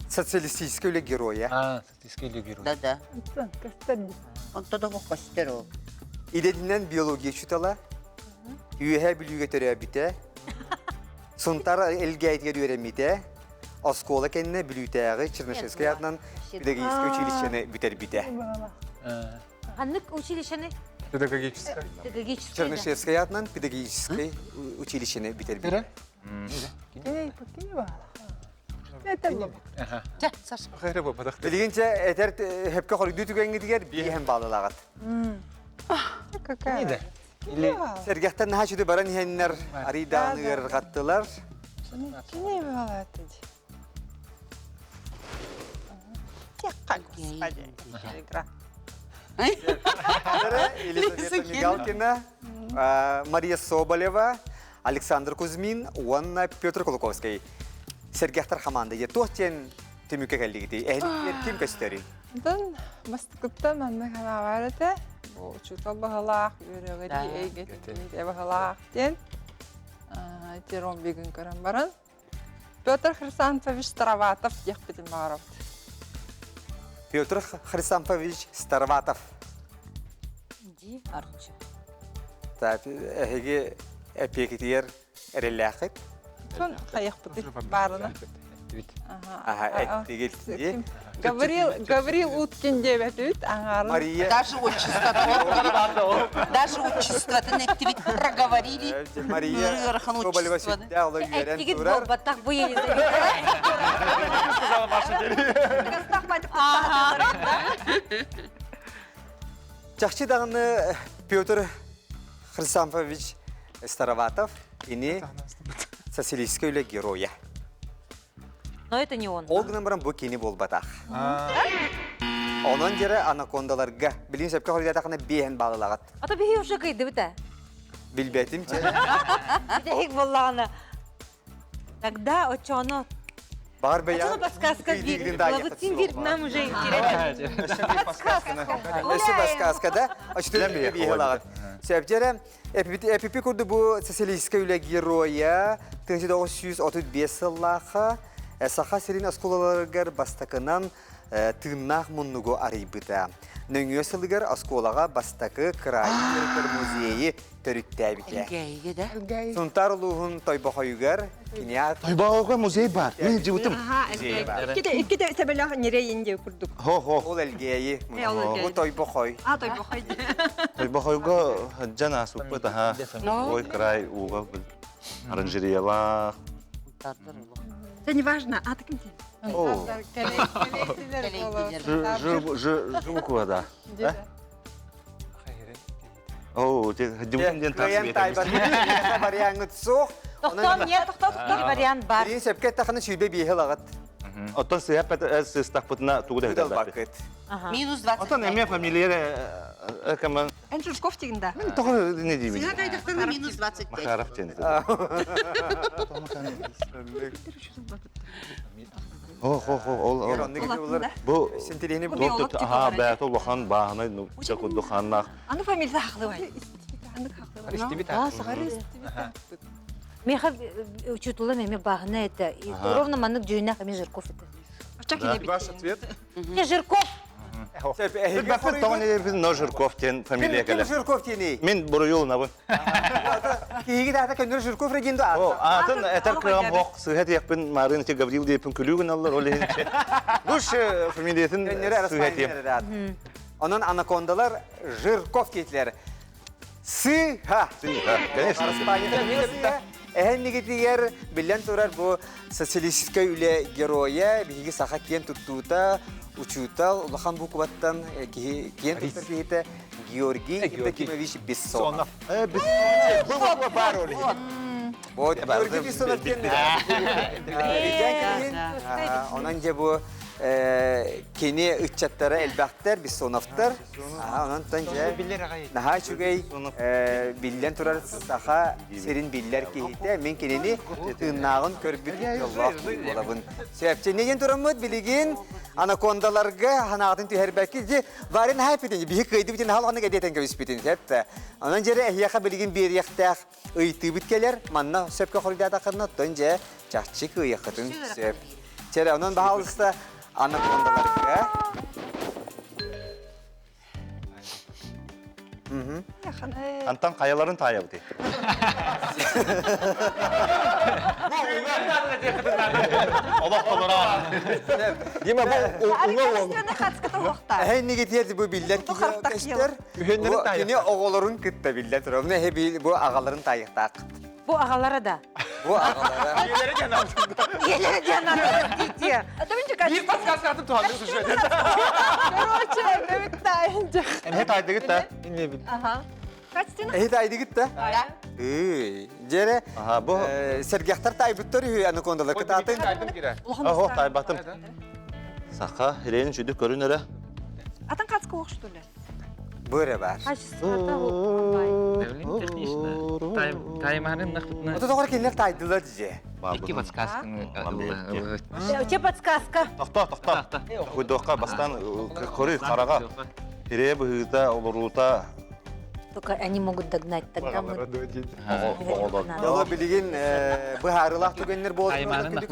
социалистическай үлэ геройа. А, социалистическай үлэ геройа. Да, да. Онто да көстөр ол. Идэтинэн биология учуутала, Үөһээ Бүлүүгэ төрөөбүтэ, Сунтар Элгээйтигэр үөрэммитэ, оскуола кэннэ Бүлүүтээҕи Чернышевскай аатынан педагогическай училищены бүтэрбитэ. Ханнык училищены? Педагогическай. Педагогическай. Чернышевскай аатынан педагогическай училищены бүтэрбитэ. Билигин чэ этэр хөпкө хоруйдуу түгэҥҥитигэр биэһэн баалалааҕыт. Какая? Сэргэхтэн наһаа сүдү баран иһэннэр арыйдааны ыарырҕаттылар. Кини баалааты Тихо, господи. Игра. Елизавета Мигалкина, Мария Соболева, Александр Кузьмин уонна Петр Кулаковский. Сэргэхтэр хамаанда туох диэн түмүккэ кэллигитий? Эһиги ким көстөрүй? Онтон бастакыттан маннык санаабар этэ. Бу учуутал баһылаах, үөрэҕирии эйгэтин баһылаах диэн ити ромбигын көрөн баран Петр Хрисанфович Староватов диэхпитин баҕарабыт. Петр Хрисанфович Староватов. Ди Арчы. Так, эһиги эпиэкитигэр эрэллээххит? Сон хайахпытый баарына. Аха, эттигит. Гаврил, Гаврил Уткин диэбэтибит аҥаарын. Мария. Даже отчествотын даже отчествотын эттибит проговорили. Мария Соболева сүрдээх оло үөрэн Эттигит турар. буолбатах бу Елизавета. Чахчы даҕаны Петр Хрисанфович Староватов ини социалистическай үлэ геройа. Но это не он. Ол гынан баран бу кини буолбатах. Онон дьэрэ анакондаларга билин сөпкө хоруйдаатахына биэһэн баалалаҕыт. А то биһи уже кыйдыбыт ээ. Билбэтим чэ. Бүтэһик буоллаҕына. Тогда оччону Баҕар А бэйэҕин что подсказка кыйдыыгын биир? да Лабытин биир нам уже интересно. Подсказка. Өссө подсказка да? Очтуйан биһи ылаҕыт. Сөп дьэрэ Эпипи курдук бу социалистическай үлэ геройа 1935 сыллаахха Саха сирин оскуолаларыгар бастакынан тыыннаах муннугу арыйбыта. Нөҥүө сылыгар оскуолаҕа бастакы кыраайы үөрэтэр музейы төрүттээбитэ. Элгээйигэ да? Сунтаар улууһун Тойбохойугар киниат Тойбохойго музей бар. Мен жибытым. музей бар. Икките себелэх нерейин диye курдук. Хо-хо. Ол Элгээйи. Ол Элгээйи. Бу Тойбохой. А Тойбохой. Тойбохойго жан асуппыт аха. Ой край уга оранжереялах. Это не важно. А ты ким О. Жу да. Оо, дьыбытын диэн Кыайан таайбат вариаҥҥыт суох. Тохтон, нет, тохтон, вариант бар. Билигин сөпкө эттэххинэ сүүрбэ биэһи ылаҕыт. Оттон сыһа сыстахпытына тугу да Ылбаккыт. Минус 25. Оттон эмиэ фамилия кэмэн. Эн Жужков тигин да. Мен тоҕо не деймин. Сыһа кайдахтарына минус 25. Махаров диэн. О, хо, хо, ол, ол. Бу Синтилиһини бу аха бэйэтэ улахан бааһынай нуучча курдук хааннаах. Аны фамилия хахлыбай. Аны хахлыбай. Истибит Меха учутула меме бааһына это. Ровно маннык дьүһүннээх эми Жирков это. Ваш ответ? Не Жирков. Билбэппин тоҕо диэбиппин, но Жирков диэн фамилия Ким кэлэр. Жирков диэний? Мин буруйулунабын. Киһиги даата көннөрү Жирков регин да О, аатын этэр кыаҕым суох, сыыһа диэхпин маарыын ити Гаврил диэппин күлүү гыналлар, ол иһин лучше фамилиятын Көннөрү сыыһа этиэм. Онон анакондалар Жирков диэтилэр. Сыыһа! Сыыһа, конечно. Эһэннигитигэр биллэн турар бу социалистическай үлэ геройа, биһиги саха киэн туттуута, учуутал, улахан букваттан киһи киэн туттар киһитэ Георгий Евдокимович Бессонов. Вот Георгий Бессонов диэн Онон дьэ бу кини ыччаттара элбэхтэр, Бессоновтар. Онон дьэ наһаа үчүгэй биллэн турар саха сирин биллэр киһитэ. Мин кинини тыыннааҕын көрбүт дьоллоох буолабын. Сөпчэ диэн тураммыт билигин анакондаларга ханаатын түһэрбэкки дьи Варя наһаа эппитин биһи кыайдыбытын наһаа улаханнык эдиэтэн кэбиспитин сөп Онон дьэрэ эһиэхэ билигин биэриэхтээх ыйытыыбыт кэлэр манна сөпкө хоруйдаатаххына оттон дьэ чахчы кыайыаххытын сөп. Чэрэ онон баһаалыста анакондаларга Антан хайаларын таайабытый? Олох толороо. Дима бу уҥа уол. Эһэнниги тиэрди бу биллэр көстөр. Кини оҕолорун кытта биллэ турар. Мына эһэ бу аҕаларын таайыахтааххыт. Бу аҕалара да. Бу аҕалара. Ийэлэри диэн Ийэлэри диэн ааттыыр. Биир подсказкатын туһаныы Короче, эбит таайынча. Эмһэ таайдыгыт да? Ага. Эһи таайдыгыт да? Ый, дьэрэ Аха, бу сэргэхтэр таайбыттар үһү анакондалар кытаатын. Охо, таайбатым. Саха хирейин сүдү көрүн эрэ. Атын кацка ох что ли? Бу эрэ баар. Таймарын нахытна. Ото тоҕор кинилэр таайдылар дьэ. Икки подсказканы Че подсказка? Тохто, тохто. Хуйдуохха бастаан көрүй хараҕа. Хирее быһыыта, олоруута Только они могут догнать, тогда мы... Яло билигин быһаарылаах түгэннэр буолан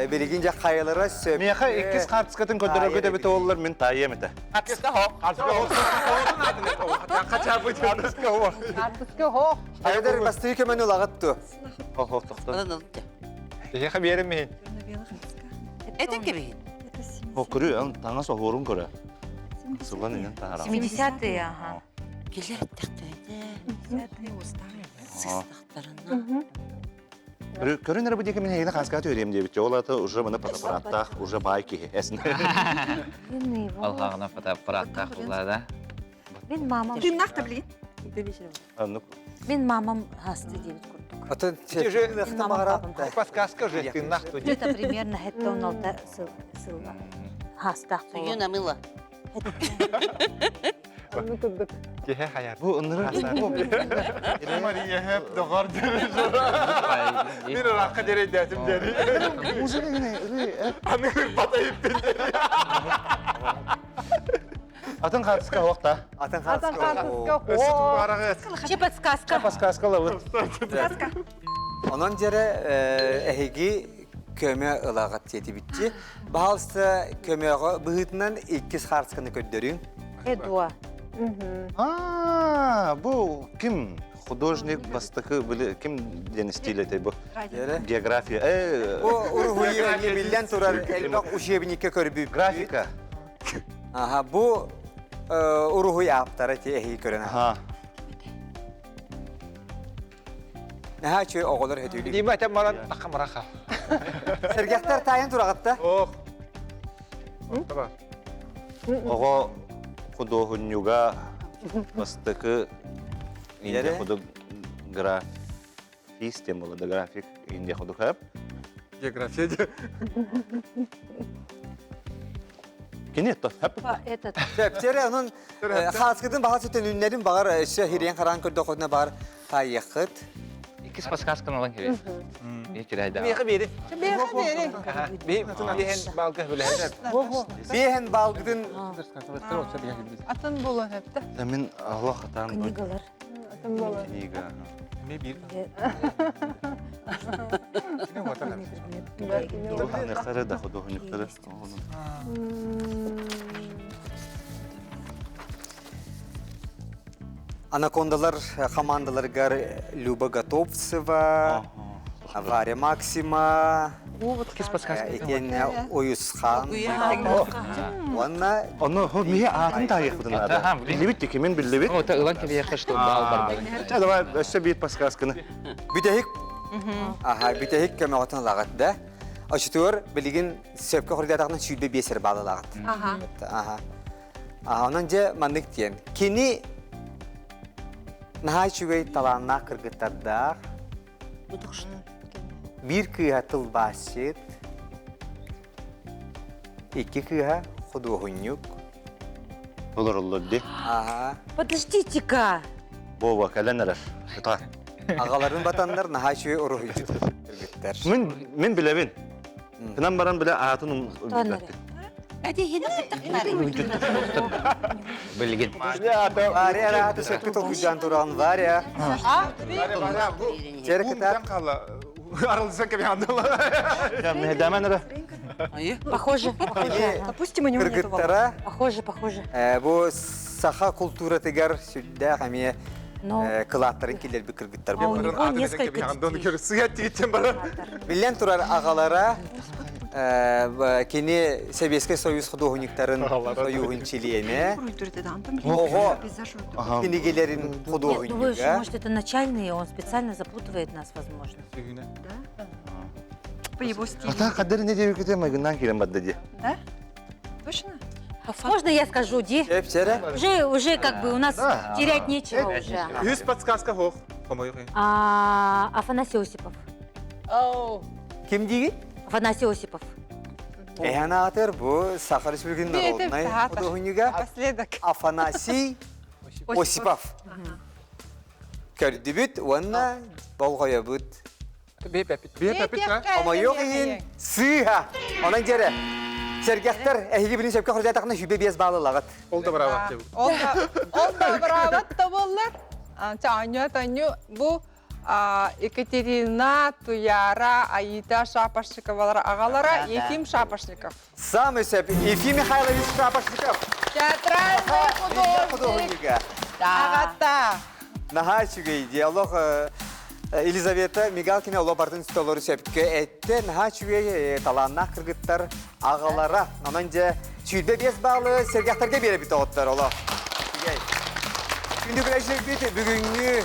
Билигин дьэ хайалара сөп. Миэхэ иккис хаартыскатын көрдөрөргө дэбитэ оллар мин таайыам этэ. Хаартыска хоох. Хаартыска хоох. Хаартыска хоох. Айдар бастыы көмөнү ылаҕыт ту. Хоох тохто. Эһиэхэ биэрим миһин. Этин кэбиһин. О көрү, ан таҥас оһуорун көрө. Сылан инен таһара. 70-е, ага. Килер эттэхтэринэ. Сыстахтарына. Көрүн эрэ бу диэки мин эһигини хааскаҕа түһэриэм диэбит. Ол ата уже маны фотоаппараттаах, уже баай киһи. Эсин. Алҕаҕына фотоаппараттаах буолла да. Мин мамам... Тыыннаах да билигин. Мин мамам хасты диэбит курдук. Атын Подсказка уже тыыннаах Где-то примерно хетте 16 сыл сылла. Хастаах Суюна мыла. Онну курдук. Киһи хайар. Бу ынырык. Мария хөп доҕор Мин ыракка дерейдэтим дери. Аны ырбата иттин дери. Атын хаартыска суох да. Атын Атын хаартыска хаартыска Че подсказка? Подсказка лабыт. Подсказка. Онон дьэрэ эһиги көмө ылаҕыт диэтибитчи. Баһаалыста көмөҕө быһыытынан иккис хаартысканы көрдөрүҥ. Эдуа. А, бу ким? Художник бастакы били ким диэн стиль этэй бу? География. Э, Бу уруһуйу биллэн турар элбэх учебникка көрбүппүт. Графика. Аха, бу уруһуй ааптара ти эһиги көрөн. Аха. Наһаа үчүгэй оҕолор өтүүлүү. Дима этэн баран тахха мараха. Сэргэхтэр таайан тураҕытта. Ох. Оҕо худуоһунньуга бастакы Индия худук графист диэн буолла да график Индия худук География Кини то Этот. Сөптері онун хааскытын баҕа сүтөнүннэрин баҕар өссө хириэн хараан көрдөхөтүнэ бар таайыаххыт. Иккис подсказканы алан кире. Би кирайда. Миэхэ биэри. Миэхэ биэри. Би биэһэн балга билэһэр. Биэһэн балгытын Атын болон эпте. Мин Аллах атан Книгалар. Атын болон. Книга. Ми бир. Худуоһунньуктары да худуоһунньуктары. Анакондалар командаларыгар Люба Готовцева, Варя Максима, итиэннэ Уйусхан уонна Ону миһи аатын таайыахпытын наада. Биллибит кимин биллибит. Ота ылан кэбиэххэ что баал барбарын. Ча давай өссө биир подсказканы. Бүтэһик Аха, бүтэһик көмөҕөтүн ылаҕыт да. Очутугар билигин сөпкө хоруйдаатаҕына 25 эрэ баал ылаҕыт. Аха. Онон дьэ маннык диэн. Кини наһаа үчүгэй талааннаах кыргыттардаах. Биир кыыһа тылбаасчыт, икки кыыһа худуоһунньук. Олороллор ди. Аха. Подождите-ка. Вова кэлэн эрэр. Ыта. Аҕаларын батаннар наһаа үчүгэй уруһуйдьут кыргыттар. Мин мин билэбин. Гынан баран билэ аатын билбэппин. Билигин. Варя арааты сөпкө толкуйдаан туран Варя. Чері кытаат. Арылдысан кэбиһандылар. Мэдэмен эрэ. Похоже, похоже. Допустим, у него нету волос. Кыргыттара Похоже, похоже. бу саха култууратыгар сүрдээх эмиэ кылааттарын киллэрбит кыргыттар А у него несколько детей. Биллэн турар аҕалара кини Сэбиэскэй Союз худуоһунньуктарын союһун чилиэнэ. Оҕо кинигэлэрин худуоһунньуга. Может, это начальный, он специально запутывает нас, возможно. По его стилю. Ата кадыр не деп кетем майгыннан кирен бадда ди. Да? Точно? Можно я скажу, Ди? Уже, уже как бы у нас терять нечего уже. Үс подсказка хох. Афанасий Осипов. Ким диги? Афанасий Осипов. Эһэн аатыр бу Саха Республикатын народнай худуоһунньуга Афанасий Осипов. Көрдүбүт уонна болҕойобут. Хомойуох иһин сыыһа. Онон дьэрэ, сэргэхтэр эһиги билин сөпкө хоруйдаатаххына сүбэ биэс баал ылаҕыт. Ол да быраабат Ол да ол да быраабат да буоллар. Чаанньу танню бу Екатерина, Туяра, Аита Шапошниковалар аҕалара Ефим Шапошников. Самый сөп Ефим Михайлович Шапошников. Театральный художник. Аҕата. Наһаа үчүгэй диалог Елизавета Мигалкина оло бартын толору сөпкө этте. Наһаа үчүгэй талааннаах кыргыттар аҕалара. Онон дьэ 25 баалы сэргэхтэргэ биэрэбит оҕоттор оло. Үчүгэй. Күндү күлэчилэрбит бүгүҥҥү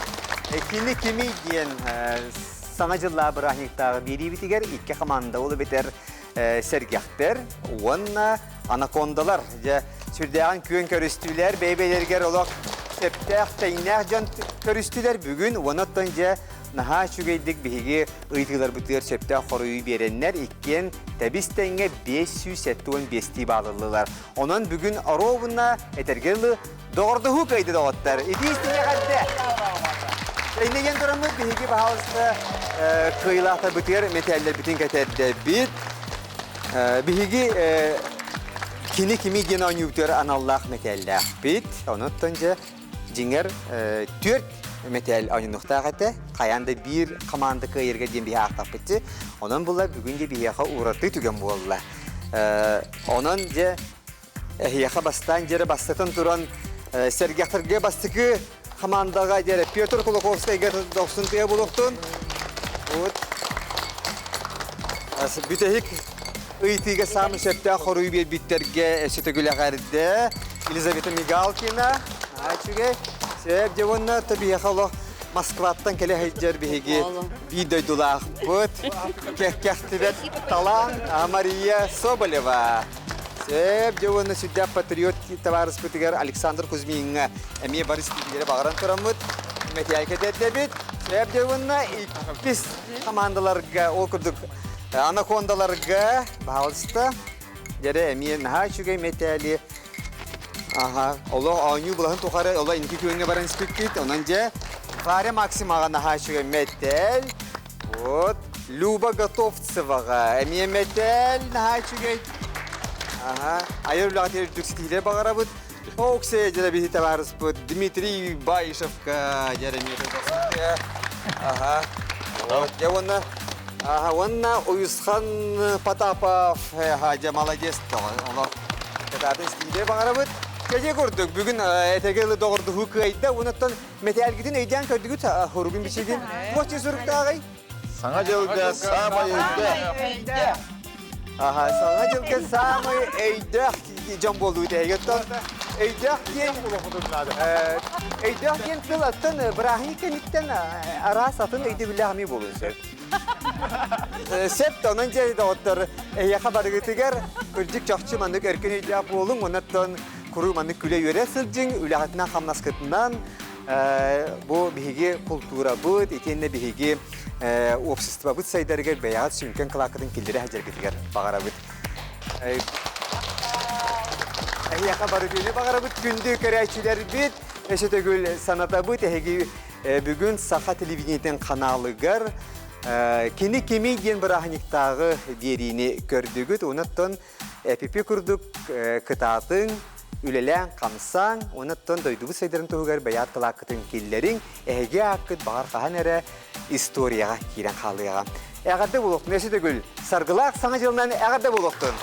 кини кимий диэн саҥа дьыллаа бырааһынньыктааҕы биэриибитигэр икки команда ол эбэтэр сэргэхтэр уонна анакондалар дьэ сүрдээҕин күөн көрүстүлэр бэйэ-бэйэлэригэр олох сөптөөх тэҥнээх дьон көрүстүлэр бүгүн уонна оттон дьэ наһаа үчүгэйдик биһиги ыйытыыларбытыгар сөптөөх хоруйу биэрэннэр иккиэн тэбис тэҥҥэ 575 баалыллылар. Онон бүгүн оруобуна этэргэ дылы доҕордоһуу кыайды доҕоттор. Итии истиҥ эҕэрдэ! Иннигэн тураммыт биһиги баһаалыста кыайыылаахтарбытыгар мэтээллэрбитин кэтэрдэбит. Биһиги кини кими диэн оонньуубутугар аналлаах мэтээллээхпит. Онуттан дьэ дьиҥэр түөрт мэтээл оонньонуохтаах этэ. Хайаан да биир команда кыайарга диэн биһи аахтахпыт. Онон була бүгүн дьэ биһиэхэ ураты түгэн буолла. Онон дьэ Эһиэхэ бастаан дьэрэ бастатан туран сэргэхтэргэ бастакы хамаандаҕа дьэрэ Петр Кулаковскайга дохсун тыа булуохтун. Вот. Бүтэһик ыйытыыга саамай сөптөөх хоруй биэрбиттэргэ өссө төгүл эҕэрдэ. Елизавета Мигалкина. Үчүгэй. Сөп дьэ уонна биһиэхэ олох Москваттан кэлэ сылдьар биһиги биир дойдулаахпыт. Кэхтибэт талаан Мария Соболева. Сөп, дьэ уонна сүрдээх патриот табаарыспытыгар Александр Кузьмиҥҥа эмиэ бары ситиһиилэри баҕаран тураммыт, мэтээлгэ тиэрдэбит. Сөп, дьэ уонна иккис командаларга, ол курдук анакондаларга, баһаалыста, дьэрэ эмиэ наһаа үчүгэй мэтээли Аха, олох оонньуу былаһын тухары олох инники күөҥҥэ баран испиппит. Онон дьэ, Варя Максимаҕа наһаа үчүгэй мэтээл. Вот, Люба Готовцеваҕа эмиэ мэтээл наһаа үчүгэй. Аха, айар үлэҕэ үрдүк ситиһиилэр баҕарабыт. Оксия дьэ биһи табаарыспыт Дмитрий Баишевка дьэ эмиэ Аха. Вот, дьэ уонна Аха, уонна Уйусхан Потапов, аха, дьэ молодец, олох кытаатын ситиһиилэр баҕарабыт. Кэдиэ курдук, бүгүн этэгэ ылы доҕордуһуу кыайда, онуттан мэтээлгитин өйдөөн көрдүгүт, хоругун бичигин. Туох чи суруктааҕый? Саҥа дьылга саамай өйдөөх. Аха, саҥа дьылга саамай өйдөөх дьон буолуу тэһигэттэн өйдөөх диэн өйдөөх диэн тыл аттан бырааһынньык кэнниттэн араас атын өйдөбүллээх эмиэ буолуон сөп. Сөп онон дьэ доҕоттор эһиэхэ барыгытыгар кырдьык чахчы маннык өркөн өйдөөх буолуҥ оннуттан куруу маннык күлэ-үөрэ сылдьыҥ үлэҕитинэн хамнаскытынан бу биһиги култуурабыт итиэннэ биһиги уопсастыбабыт сайдарыгар бэйэҕит сүҥкэн кылааккытын киллэрэ сылдьаргытыгар баҕарабыт. Эһиэхэ барытыны баҕарабыт күндү көрөөччүлэрбит. Өссө төгүл санатабыт эһиги бүгүн Саха телевидениетин ханаалыгар Кини кимий диэн бырааһынньыктааҕы биэриини көрдүгүт. Онон эпипи курдук кытаатыҥ, үлэлээҥ, хамсааҥ, онон дойдубут сайдарын туһугар бэйэҕит кылааккытын киллэриҥ, эһиги ааккыт баҕар хаһан эрэ историяҕа киирэн хаалыаҕа. Эҕэрдэ буолуохтун, өссө төгүл саргылаах Саҥа дьылынан эҕэрдэ буолуохтун!